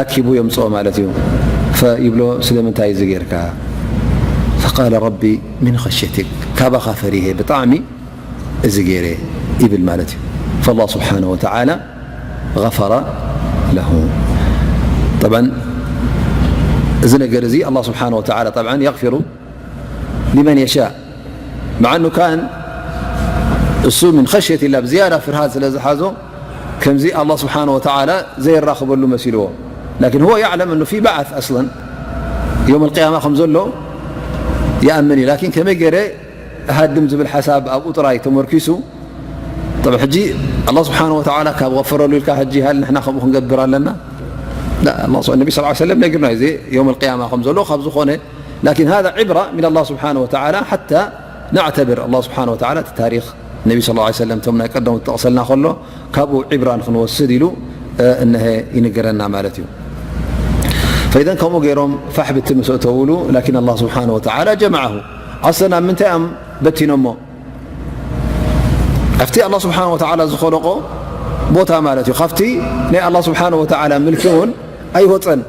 ኣኪቡ የምፅኦ ማለት እዩ። ፈይብሎ፣ ስለምንታይ እዚ ጌርካ? ፈቃለ ረቢ ሚን ኸሽየቲክ፣ ካባኻ ፈሪሄ ብጣዕሚ እዚ ገይረ ይብል ማለት እዩ። ፈላህ ስብሓነ ወተዓላ ገፈረ ለሁ። ጠብዓን እዚ ነገር እዚ ኣላህ ስብሓነ ወተዓላ ጠብዓን የግፊሩ ሊመን የሻእ። መዓ እኑ ካን እሱ ምን ኸሽየት ላ ብዝያዳ ፍርሃት ስለ ዝሓዞ ከምዚ ኣላህ ስብሓነ ወተዓላ ዘየራኽበሉ መሲልዎ። ላኪን ሁወ ያዕለም እኑ ፊ በዓት ኣስለን የውም ኣልቅያማ ከም ዘሎ ይኣምን እዩ። ላኪን ከመይ ገይረ ሃድም ዝብል ሓሳብ ኣብኡ ጥራይ ተመርኪሱ። ጠብ ሕጂ ኣላህ ስብሓነ ወተዓላ ካብ ገፈረሉ ኢልካ ሕጂ ሃል ንሕና ከምኡ ክንገብር ኣለና? ላ፣ ኣላህ ስብሓ-፣ ነቢ ሰለላሁ ዐለይሂ ወሰለም ነጊርና እዩ፣ እዚ የውም ኣልቅያማ ከም ዘሎ ካብ ዝኾነ። ላኪን ሃዛ ዕብራ ሚን ኣላህ ስብሓነ ወተዓላ ሓታ ናዕተብር። ኣላህ ስብሓነ ወተዓላ እቲ ታሪኽ ነቢ ሰለላሁ ዐለይሂ ወሰለም እቶም ናይ ቀደሙ ዝጠቕሰልና ከሎ ካብኡ ዕብራ ንክንወስድ ኢሉ፣ እ፣ እነሀ ይንገረና ማለት እዩ። ፈኢዘን ከምኡ ገይሮም ፋሕ ብትን ምስ ኣእተውሉ፣ ላኪን ኣላህ ስብሓነ ወተዓላ ጀመዐሁ። ኣስለን ኣብ ምንታይ እዮም በቲኖሞ? ኣብቲ ኣላህ ስብሓን ወተዓላ ዝኸለቆ ቦታ ማለት እዩ። ካብቲ ናይ ኣላህ ስብሓን ወተዓላ ምልኪ እውን ኣይወፀን።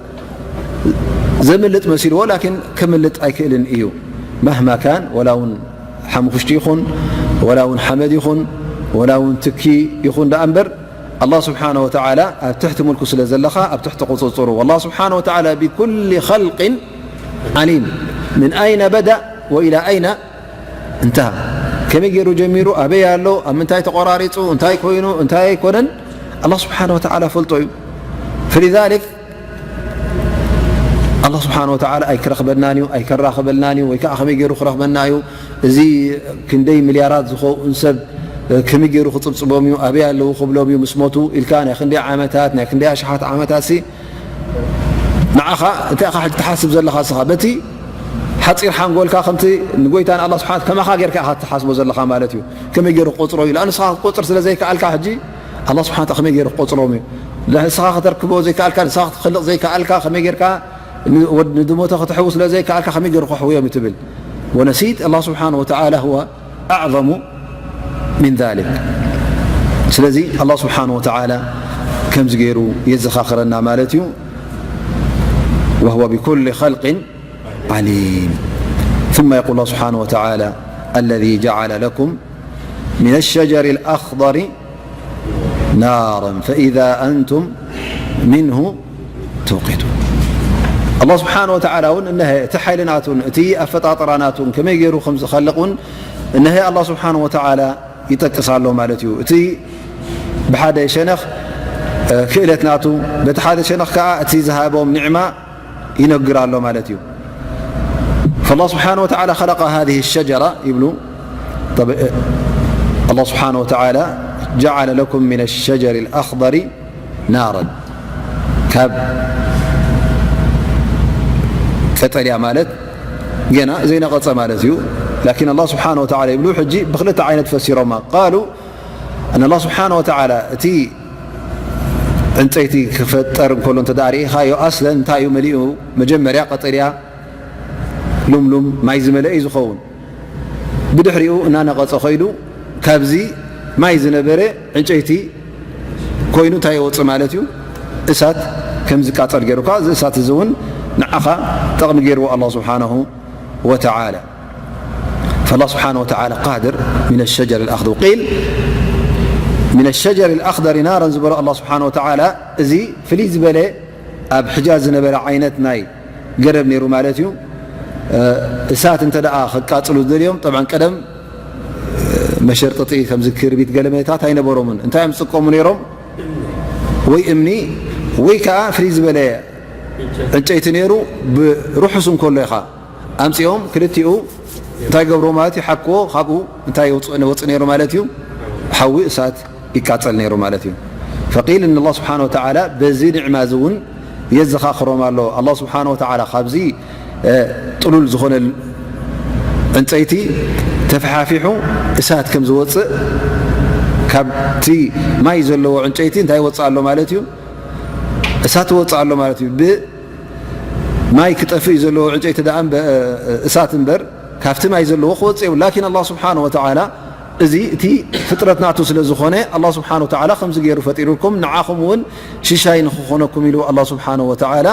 ዘምልጥ መሲልዎ፣ ላኪን ከምልጥ ኣይክእልን እዩ። ማህማ ካን፣ ወላ እውን ሓሙኽሽቲ ይኹን፣ ወላ እውን ሓመድ ይኹን፣ ወላ እውን ትኪ ይኹን ደኣ እምበር፣ ኣላህ ስብሓን ወተዓላ ኣብ ትሕቲ ምልኩ ስለ ዘለኻ፣ ኣብ ትሕቲ ቁፅፅሩ። ወላህ ስብሓን ወተዓላ ቢኩሊ ኸልቅን ዓሊም። ምን ኣይነ በዳ ወኢላ ኣይነ እንተሃ። ከመይ ገይሩ ጀሚሩ፣ ኣበይ ኣሎ፣ ኣብ ምንታይ ተቆራሪጹ፣ እንታይ ኮይኑ፣ እንታይ ኣይኮነን፣ ኣላህ ስብሓን ወተዓላ ፈልጦ እዩ። ፈሊዛሊክ ኣላህ ስብሓን ወተዓላ ኣይክረኽበናን እዩ፣ ኣይከራኽበልናን እዩ፣ ወይ ከዓ ከመይ ገይሩ ክረኽበና እዩ፣ እዚ ክንደይ ሚልያራት ዝኸውን ሰብ ከመይ ገይሩ ክጽብጽቦም እዩ፣ ኣበይ ኣለዉ ክብሎም እዩ፣ ምስ ሞቱ ኢልካ ናይ ክንደይ ዓመታት፣ ናይ ክንደይ ኣሽሓት ዓመታት ሲ ንዓኻ እንታይ ኢኻ ሕጂ ትሓስብ ዘለኻ? ንስኻ በቲ ሓጺር ሓንጎልካ ከምቲ ንጎይታ ንኣላህ ስብሓን ከማኻ ጌርካ ኢኻ ትሓስቦ ዘለኻ ማለት እዩ። ከመይ ገይሩ ክቆጽሮ እዩ? ንስኻ ክትቆጽር ስለ ዘይከኣልካ ሕጂ ኣላህ ስብሓን ከመይ ገይሩ ክቆጽሮም እዩ? ንስኻ ከተርክቦ ዘይከኣልካ፣ ንስኻ ክትኽልቕ ዘይከኣልካ፣ ከመይ ጌርካ ን-፣ ወድ-፣ ንድሞተ ክትሕዉ ስለ ዘይከኣልካ ከመይ ገይሩ ከሕውዮም እዩ ትብል? ወነሲት ኣላህ ስብሓን ወተዓላ ሁወ ኣዕዘሙ ሚን ዛሊክ። ስለዚ ኣላህ ስብሓን ወተዓላ ከምዚ ገይሩ የዘኻኽረና ማለት እዩ። وهو بكل خلق عليم. ثم يقول الله سبحانه وتعالى: الذي جعل لكم من الشجر الأخضر نارا فإذا أنتم منه توقدون. ኣላህ ስብሓን ወተዓላ እውን እነሀ እቲ ሓይሊ ናቱን እቲ ኣፈጣጥራ ናቱን ከመይ ገይሩ ከም ዝኸልቕ እውን እነሀ ኣላህ ስብሓን ወተዓላ ይጠቅስ ኣሎ ማለት እዩ። እቲ ብሓደ ሸነኽ፣ እ፣ ክእለት ናቱ፣ በቲ ሓደ ሸነኽ ከዓ እቲ ዝሃቦም ኒዕማ ይነግር ኣሎ ማለት እዩ። فالله سبحانه وتعالى خلق هذه الشجرة ይብሉ። طب، እ፣ الله سبحانه وتعالى جعل لكم من الشجر الأخضر نارا ካብ ቀጠልያ ማለት ገና ዘይነቐጸ ማለት እዩ። ላኪን ኣላህ ስብሓን ወተዓላ ይብሉ ሕጂ ብክልተ ዓይነት ፈሲሮማ። ቃሉ ኣን ኣላህ ስብሓን ወተዓላ እቲ ዕንፀይቲ ክፈጠር እንከሎ እንተ ደኣ ርኢኻዮ፣ ኣስለን እንታይ እዩ መሊኡ? መጀመርያ ቀጠልያ ሉምሉም ማይ ዝመለአ እዩ ዝኸውን። ብድሕሪኡ እናነቐጸ ኸይዱ ካብዚ ማይ ዝነበረ ዕንጨይቲ ኮይኑ እንታይ የወፅእ ማለት እዩ? እሳት ከም ዝቃጸል ገይሩ። እዚ እሳት እዚ እውን ንዓኻ ጠቕሚ ገይርዎ ኣላህ ስብሓነሁ ወተዓላ። فالله سبحانه وتعالى قادر من الشجر الأخضر. وقيل من الشجر الأخضر نارا ዝበሎ ኣላህ ስብሓነሁ ወተዓላ እዚ ፍልይ ዝበለ ኣብ ሕጃዝ ዝነበረ ዓይነት ናይ ገረብ ነይሩ ማለት እዩ። እ፣ እሳት እንተ ደኣ ከቃጽሉ ዝደልዮም፣ ጠብዓን ቀደም፣ እ፣ መሸርጥጢ ከምዚ ክርቢት ገለመታት ኣይነበሮምን። እንታይ እዮም ዝጥቀሙ ነይሮም? ወይ እምኒ ወይ ከኣ ፍልይ ዝበለ ዕንጨይቲ ነይሩ። ብርሑስ እንከሎ ኢኻ ኣምጺኦም ክልቲኡ እንታይ ገብሮ ማለት እዩ? ሓክዎ፣ ካብኡ እንታይ ይወጽእ፣ ወጽእ ነይሩ ማለት እዩ? ሓዊ፣ እሳት ይቃጸል ነይሩ ማለት እዩ። ፈቂል እን ኣላህ ስብሓነ ወተዓላ በዚ ኒዕማ እዚ እውን የዘኻኽሮም ኣሎ። ኣላህ ስብሓነ ወተዓላ ካብዚ፣ እ፣ ጥሉል ዝኾነ ዕንፀይቲ ተፈሓፊሑ እሳት ከም ዝወፅእ፣ ካብቲ ማይ ዘለዎ ዕንጨይቲ እንታይ ይወፅእ ኣሎ ማለት እዩ? እሳት ይወፅእ ኣሎ ማለት እዩ። ብ ማይ ክጠፍእ እዩ ዘለዎ ዕንጨይቲ ደኣ እምበ-፣ እሳት እምበር ካብቲ ማይ ዘለዎ ክወፅእ የብሉ። ላኪን ኣላህ ስብሓነ ወተዓላ እዚ እቲ ፍጥረት ናቱ ስለ ዝኾነ ኣላህ ስብሓነ ወተዓላ ከምዚ ገይሩ ፈጢሩልኩም ንዓኹም እውን ሽሻይ ንኽኾነኩም ኢሉ ኣላህ ስብሓነ ወተዓላ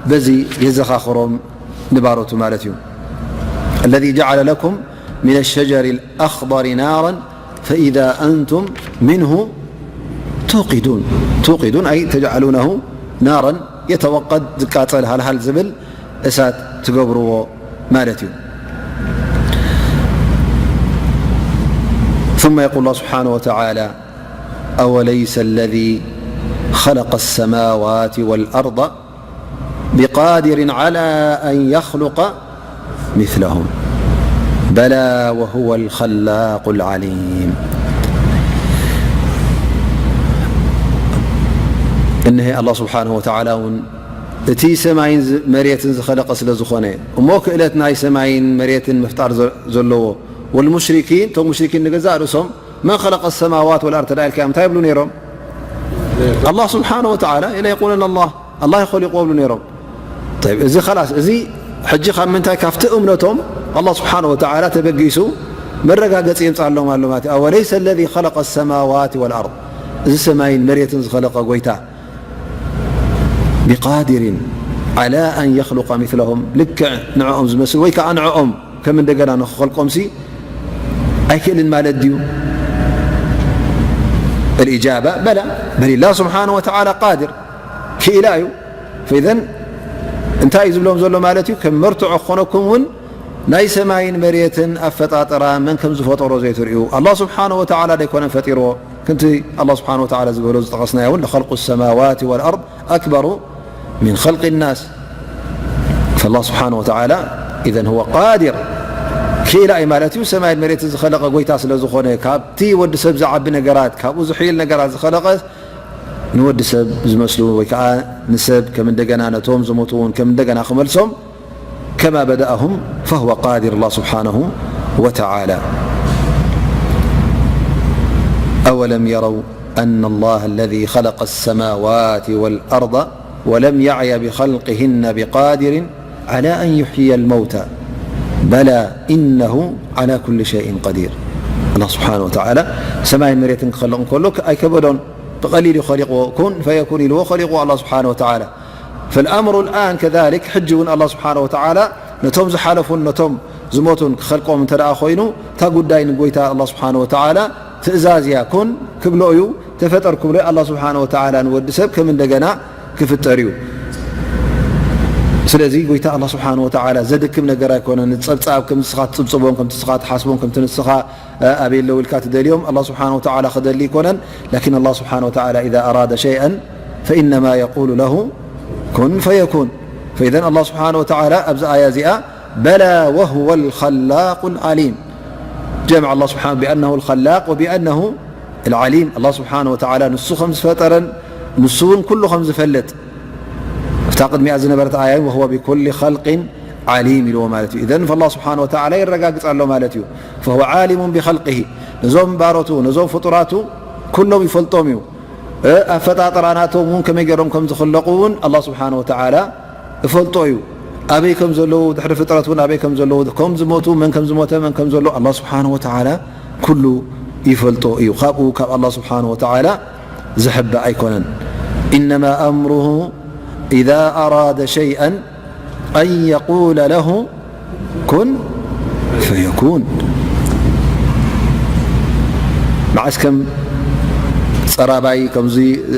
በዚ የዘኻኽሮም ንባሮቱ ማለት እዩ። الذي جعل لكم من الشجر الأخضر نارا فإذا أنتم منه توقدون. توقدون أي تجعلونه نارا يتوقد ዝቃጸል ሃልሃል ዝብል እሳት ትገብርዎ ማለት እዩ። ثم يقول الله سبحانه وتعالى: أوليس الذي خلق السماوات والأرض بقادر على أن يخلق مثلهم بلى وهو الخلاق العليم. እነሀ ኣላህ ስብሓንሁ ወተዓላ እውን እቲ ሰማይን ዝ-፣ መሬትን ዝኸለቐ ስለ ዝኾነ፣ እሞ ክእለት ናይ ሰማይን መሬትን ምፍጣር ዘ-፣ ዘለዎ፣ ወልሙሽሪኪን፣ እቶም ሙሽሪኪን ንገዛእ ርእሶም መን ኸለቀ ሰማዋት ወልኣርድ ተዳ ኢልካዮም እንታይ ይብሉ ነይሮም? ኣላህ ስብሓነ ወተዓላ ኢለ የቁለን ኣላህ፣ ኣላህ ይኸሊቁ ይብሉ ነይሮም። ጠይብ፣ እዚ ኸላስ፣ እዚ ሕጂ ካብ ምንታይ? ካብቲ እምነቶም ኣላህ ስብሓነ ወተዓላ ተበጊሱ መረጋገፂ የምፃሎም ኣሎ ማለት እዩ። أوليس الذي خلق السماوات والأرض، እዚ ሰማይን መሬትን ዝኸለቐ ጎይታ፣ بقادر على أن يخلق مثلهم، ልክዕ ንዕኦም ዝመስል ወይ ከዓ ንዕኦም ከም እንደገና ንክኸልቆምሲ ኣይክእልን ማለት ድዩ? الإجابة بلى، بل الله سبحانه وتعالى قادر، ክኢላ እዩ። فإذا እንታይ እዩ ዝብሎም ዘሎ ማለት እዩ? ከም መርትዖ ክኾነኩም እውን ናይ ሰማይን መሬትን ኣፈጣጥራ መን ከም ዝፈጠሮ ዘይትርእዩ፣ ኣላህ ስብሓነ ወተዓላ ደይኮነን ፈጢርዎ? ክንቲ ኣላህ ስብሓነ ወተዓላ ዝበሎ ዝጠቐስናዮ እውን፣ لخلق السماوات والأرض أكبر من خلق الناس، فالله سبحانه وتعالى إذن هو قادر، ክኢላ እዩ ማለት እዩ። ሰማይን መሬትን ዝኸለቐ ጎይታ ስለ ዝኾነ፣ ካብቲ ወዲ ሰብ ዝዓቢ ነገራት፣ ካብኡ ዝሕይል ነገራት ዝኸለቐ፣ ንወዲ ሰብ ዝመስሉ ወይ ከዓ ንሰብ ከም እንደገና፣ ነቶም ዝሞቱ እውን ከም እንደገና ክመልሶም፣ كما بدأهم فهو قادر الله سبحانه وتعالى. أولم يروا أن الله الذي خلق السماوات والأرض ولم يعي بخلقهن بقادر على أن يحيي الموتى بلى إنه على كل شيء قدير. ኣላህ ስብሓነ ወተዓላ ሰማይን መሬትን ክኸልቕ እንከሎ ኣይከበዶን፣ ብቐሊል እዩ ኸሊቕዎ። ኩን ፈየኩን ኢልዎ ኸሊቕዎ ኣላህ ስብሓነ ወተዓላ። فالأمر الآن كذلك، ሕጂ እውን ኣላህ ስብሓነ ወተዓላ ነቶም ዝሓለፉን ነቶም ዝሞቱን ክኸልቆም እንተ ደኣ ኮይኑ፣ እታ ጉዳይ ንጎይታ ኣላህ ስብሓነ ወተዓላ ትእዛዝ እያ። ኩን ክብሎ እዩ፣ ተፈጠር ክብሎ እዩ። ኣላህ ስብሓነ ወተዓላ ንወዲ ሰብ ከም እንደገና ክፍጠር እዩ። ስለዚ ጎይታ ኣላህ ስብሓነ ወተዓላ ዘድክም ነገር ኣይኮነን። ጸብጻብ ከምቲ ንስኻ ትጽብጽቦም፣ ከምቲ ንስኻ ትሓስቦም፣ ከምቲ ንስኻ ኣበይ ኣለዉ ኢልካ ትደልዮም ኣላህ ስብሓነ ወተዓላ ክደሊ ኣይኮነን። ላኪን ኣላህ ስብሓነ ወተዓላ إذا أراد شيئا فإنما يقول له كن فيكون. فإذا ኣላህ ስብሓነ ወተዓላ ኣብዚ ኣያ እዚኣ بلى وهو الخلاق العليم جمع الله سبحانه بأنه الخلاق وبأنه العليم. ኣላህ ስብሓነ ወተዓላ ንሱ ከም ዝፈጠረን ንሱ እውን ኩሉ ከም ዝፈልጥ፣ እታ ቅድሚኣ ዝነበረት ኣያ وهو بكل خلق عليم ኢልዎ ማለት እዩ። إذن فالله سبحانه وتعالى የረጋግጽ ኣሎ ማለት እዩ። فهو عالم بخلقه، ነዞም ባሮቱ፣ ነዞም ፍጡራቱ ኩሎም ይፈልጦም እዩ። እ፣ ኣፈጣጥራ ናቶም እውን ከመይ ገይሮም ከም ዝኽለቑ እውን ኣላህ ስብሓነ ወተዓላ እፈልጦ እዩ። ኣበይ ከም ዘለዉ፣ ድሕሪ ፍጥረት እውን ኣበይ ከም ዘለዉ፣ ከም ዝሞቱ፣ መን ከም ዝሞተ፣ መን ከም ዘሎ ኣላህ ስብሓነ ወተዓላ ኩሉ ይፈልጦ እዩ። ካብኡ፣ ካብ ኣላህ ስብሓነ ወተዓላ ዝሕበ ኣይኮነን። إنما أمره إذا أراد شيئا أن يقول له كن فيكون. መዓስ ከም ጸራባይ ከምዚ፣ እ፣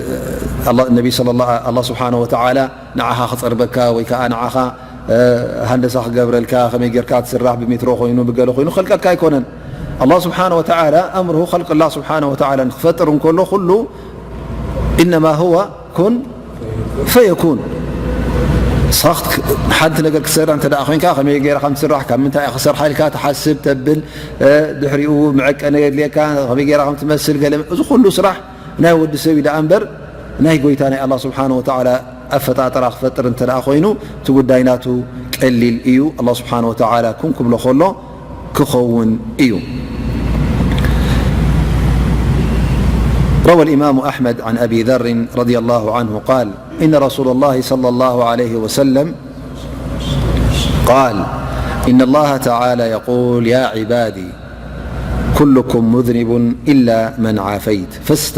ኣላ-፣ ነቢ ሰለላ-፣ ኣላህ ስብሓነ ወተዓላ ንዓኻ ክጸርበካ ወይ ከኣ ንዓኻ፣ እ፣ ሃንደሳ ክገብረልካ፣ ከመይ ጌርካ ትስራሕ፣ ብሜትሮ ኮይኑ፣ ብገለ ኮይኑ ክኸልቀካ ኣይኮነን። ኣላህ ስብሓነ ወተዓላ፣ أمره خلق الله سبحانه وتعالى ንክፈጥር እንከሎ ኩሉ إنما هو كن فيكون። ንስኻ ክት-፣ ሓንቲ ነገር ክትሰርሕ እንተ ደኣ ኮይንካ፣ ከመይ ገይራ ከም ትስራሕ፣ ካብ ምንታይ እያ ክሰርሓ ኢልካ ትሓስብ፣ ተብል፣ እ፣ ድሕሪኡ መዐቀኒ የድልየካ፣ ከመይ ገይራ ከም ትመስል፣ ገለ፣ እዚ ኩሉ ስራሕ ናይ ወዲ ሰብ እዩ ደኣ እምበር፣ ናይ ጎይታ ናይ ኣላህ ስብሓነ ወተዓላ ኣፈጣጥራ ክፈጥር እንተ ደኣ ኮይኑ፣ እቲ ጉዳይ ናቱ ቀሊል እዩ። ኣላህ ስብሓነ ወተዓላ ኩን ክብሎ ከሎ ክኸውን እዩ። روى الإمام أحمد عن أبي ذر رضي الله عنه قال: إن رسول الله صلى الله عليه وسلم قال: إن الله تعالى يقول: يا عبادي كلكم مذنب إلا من عافيت فاست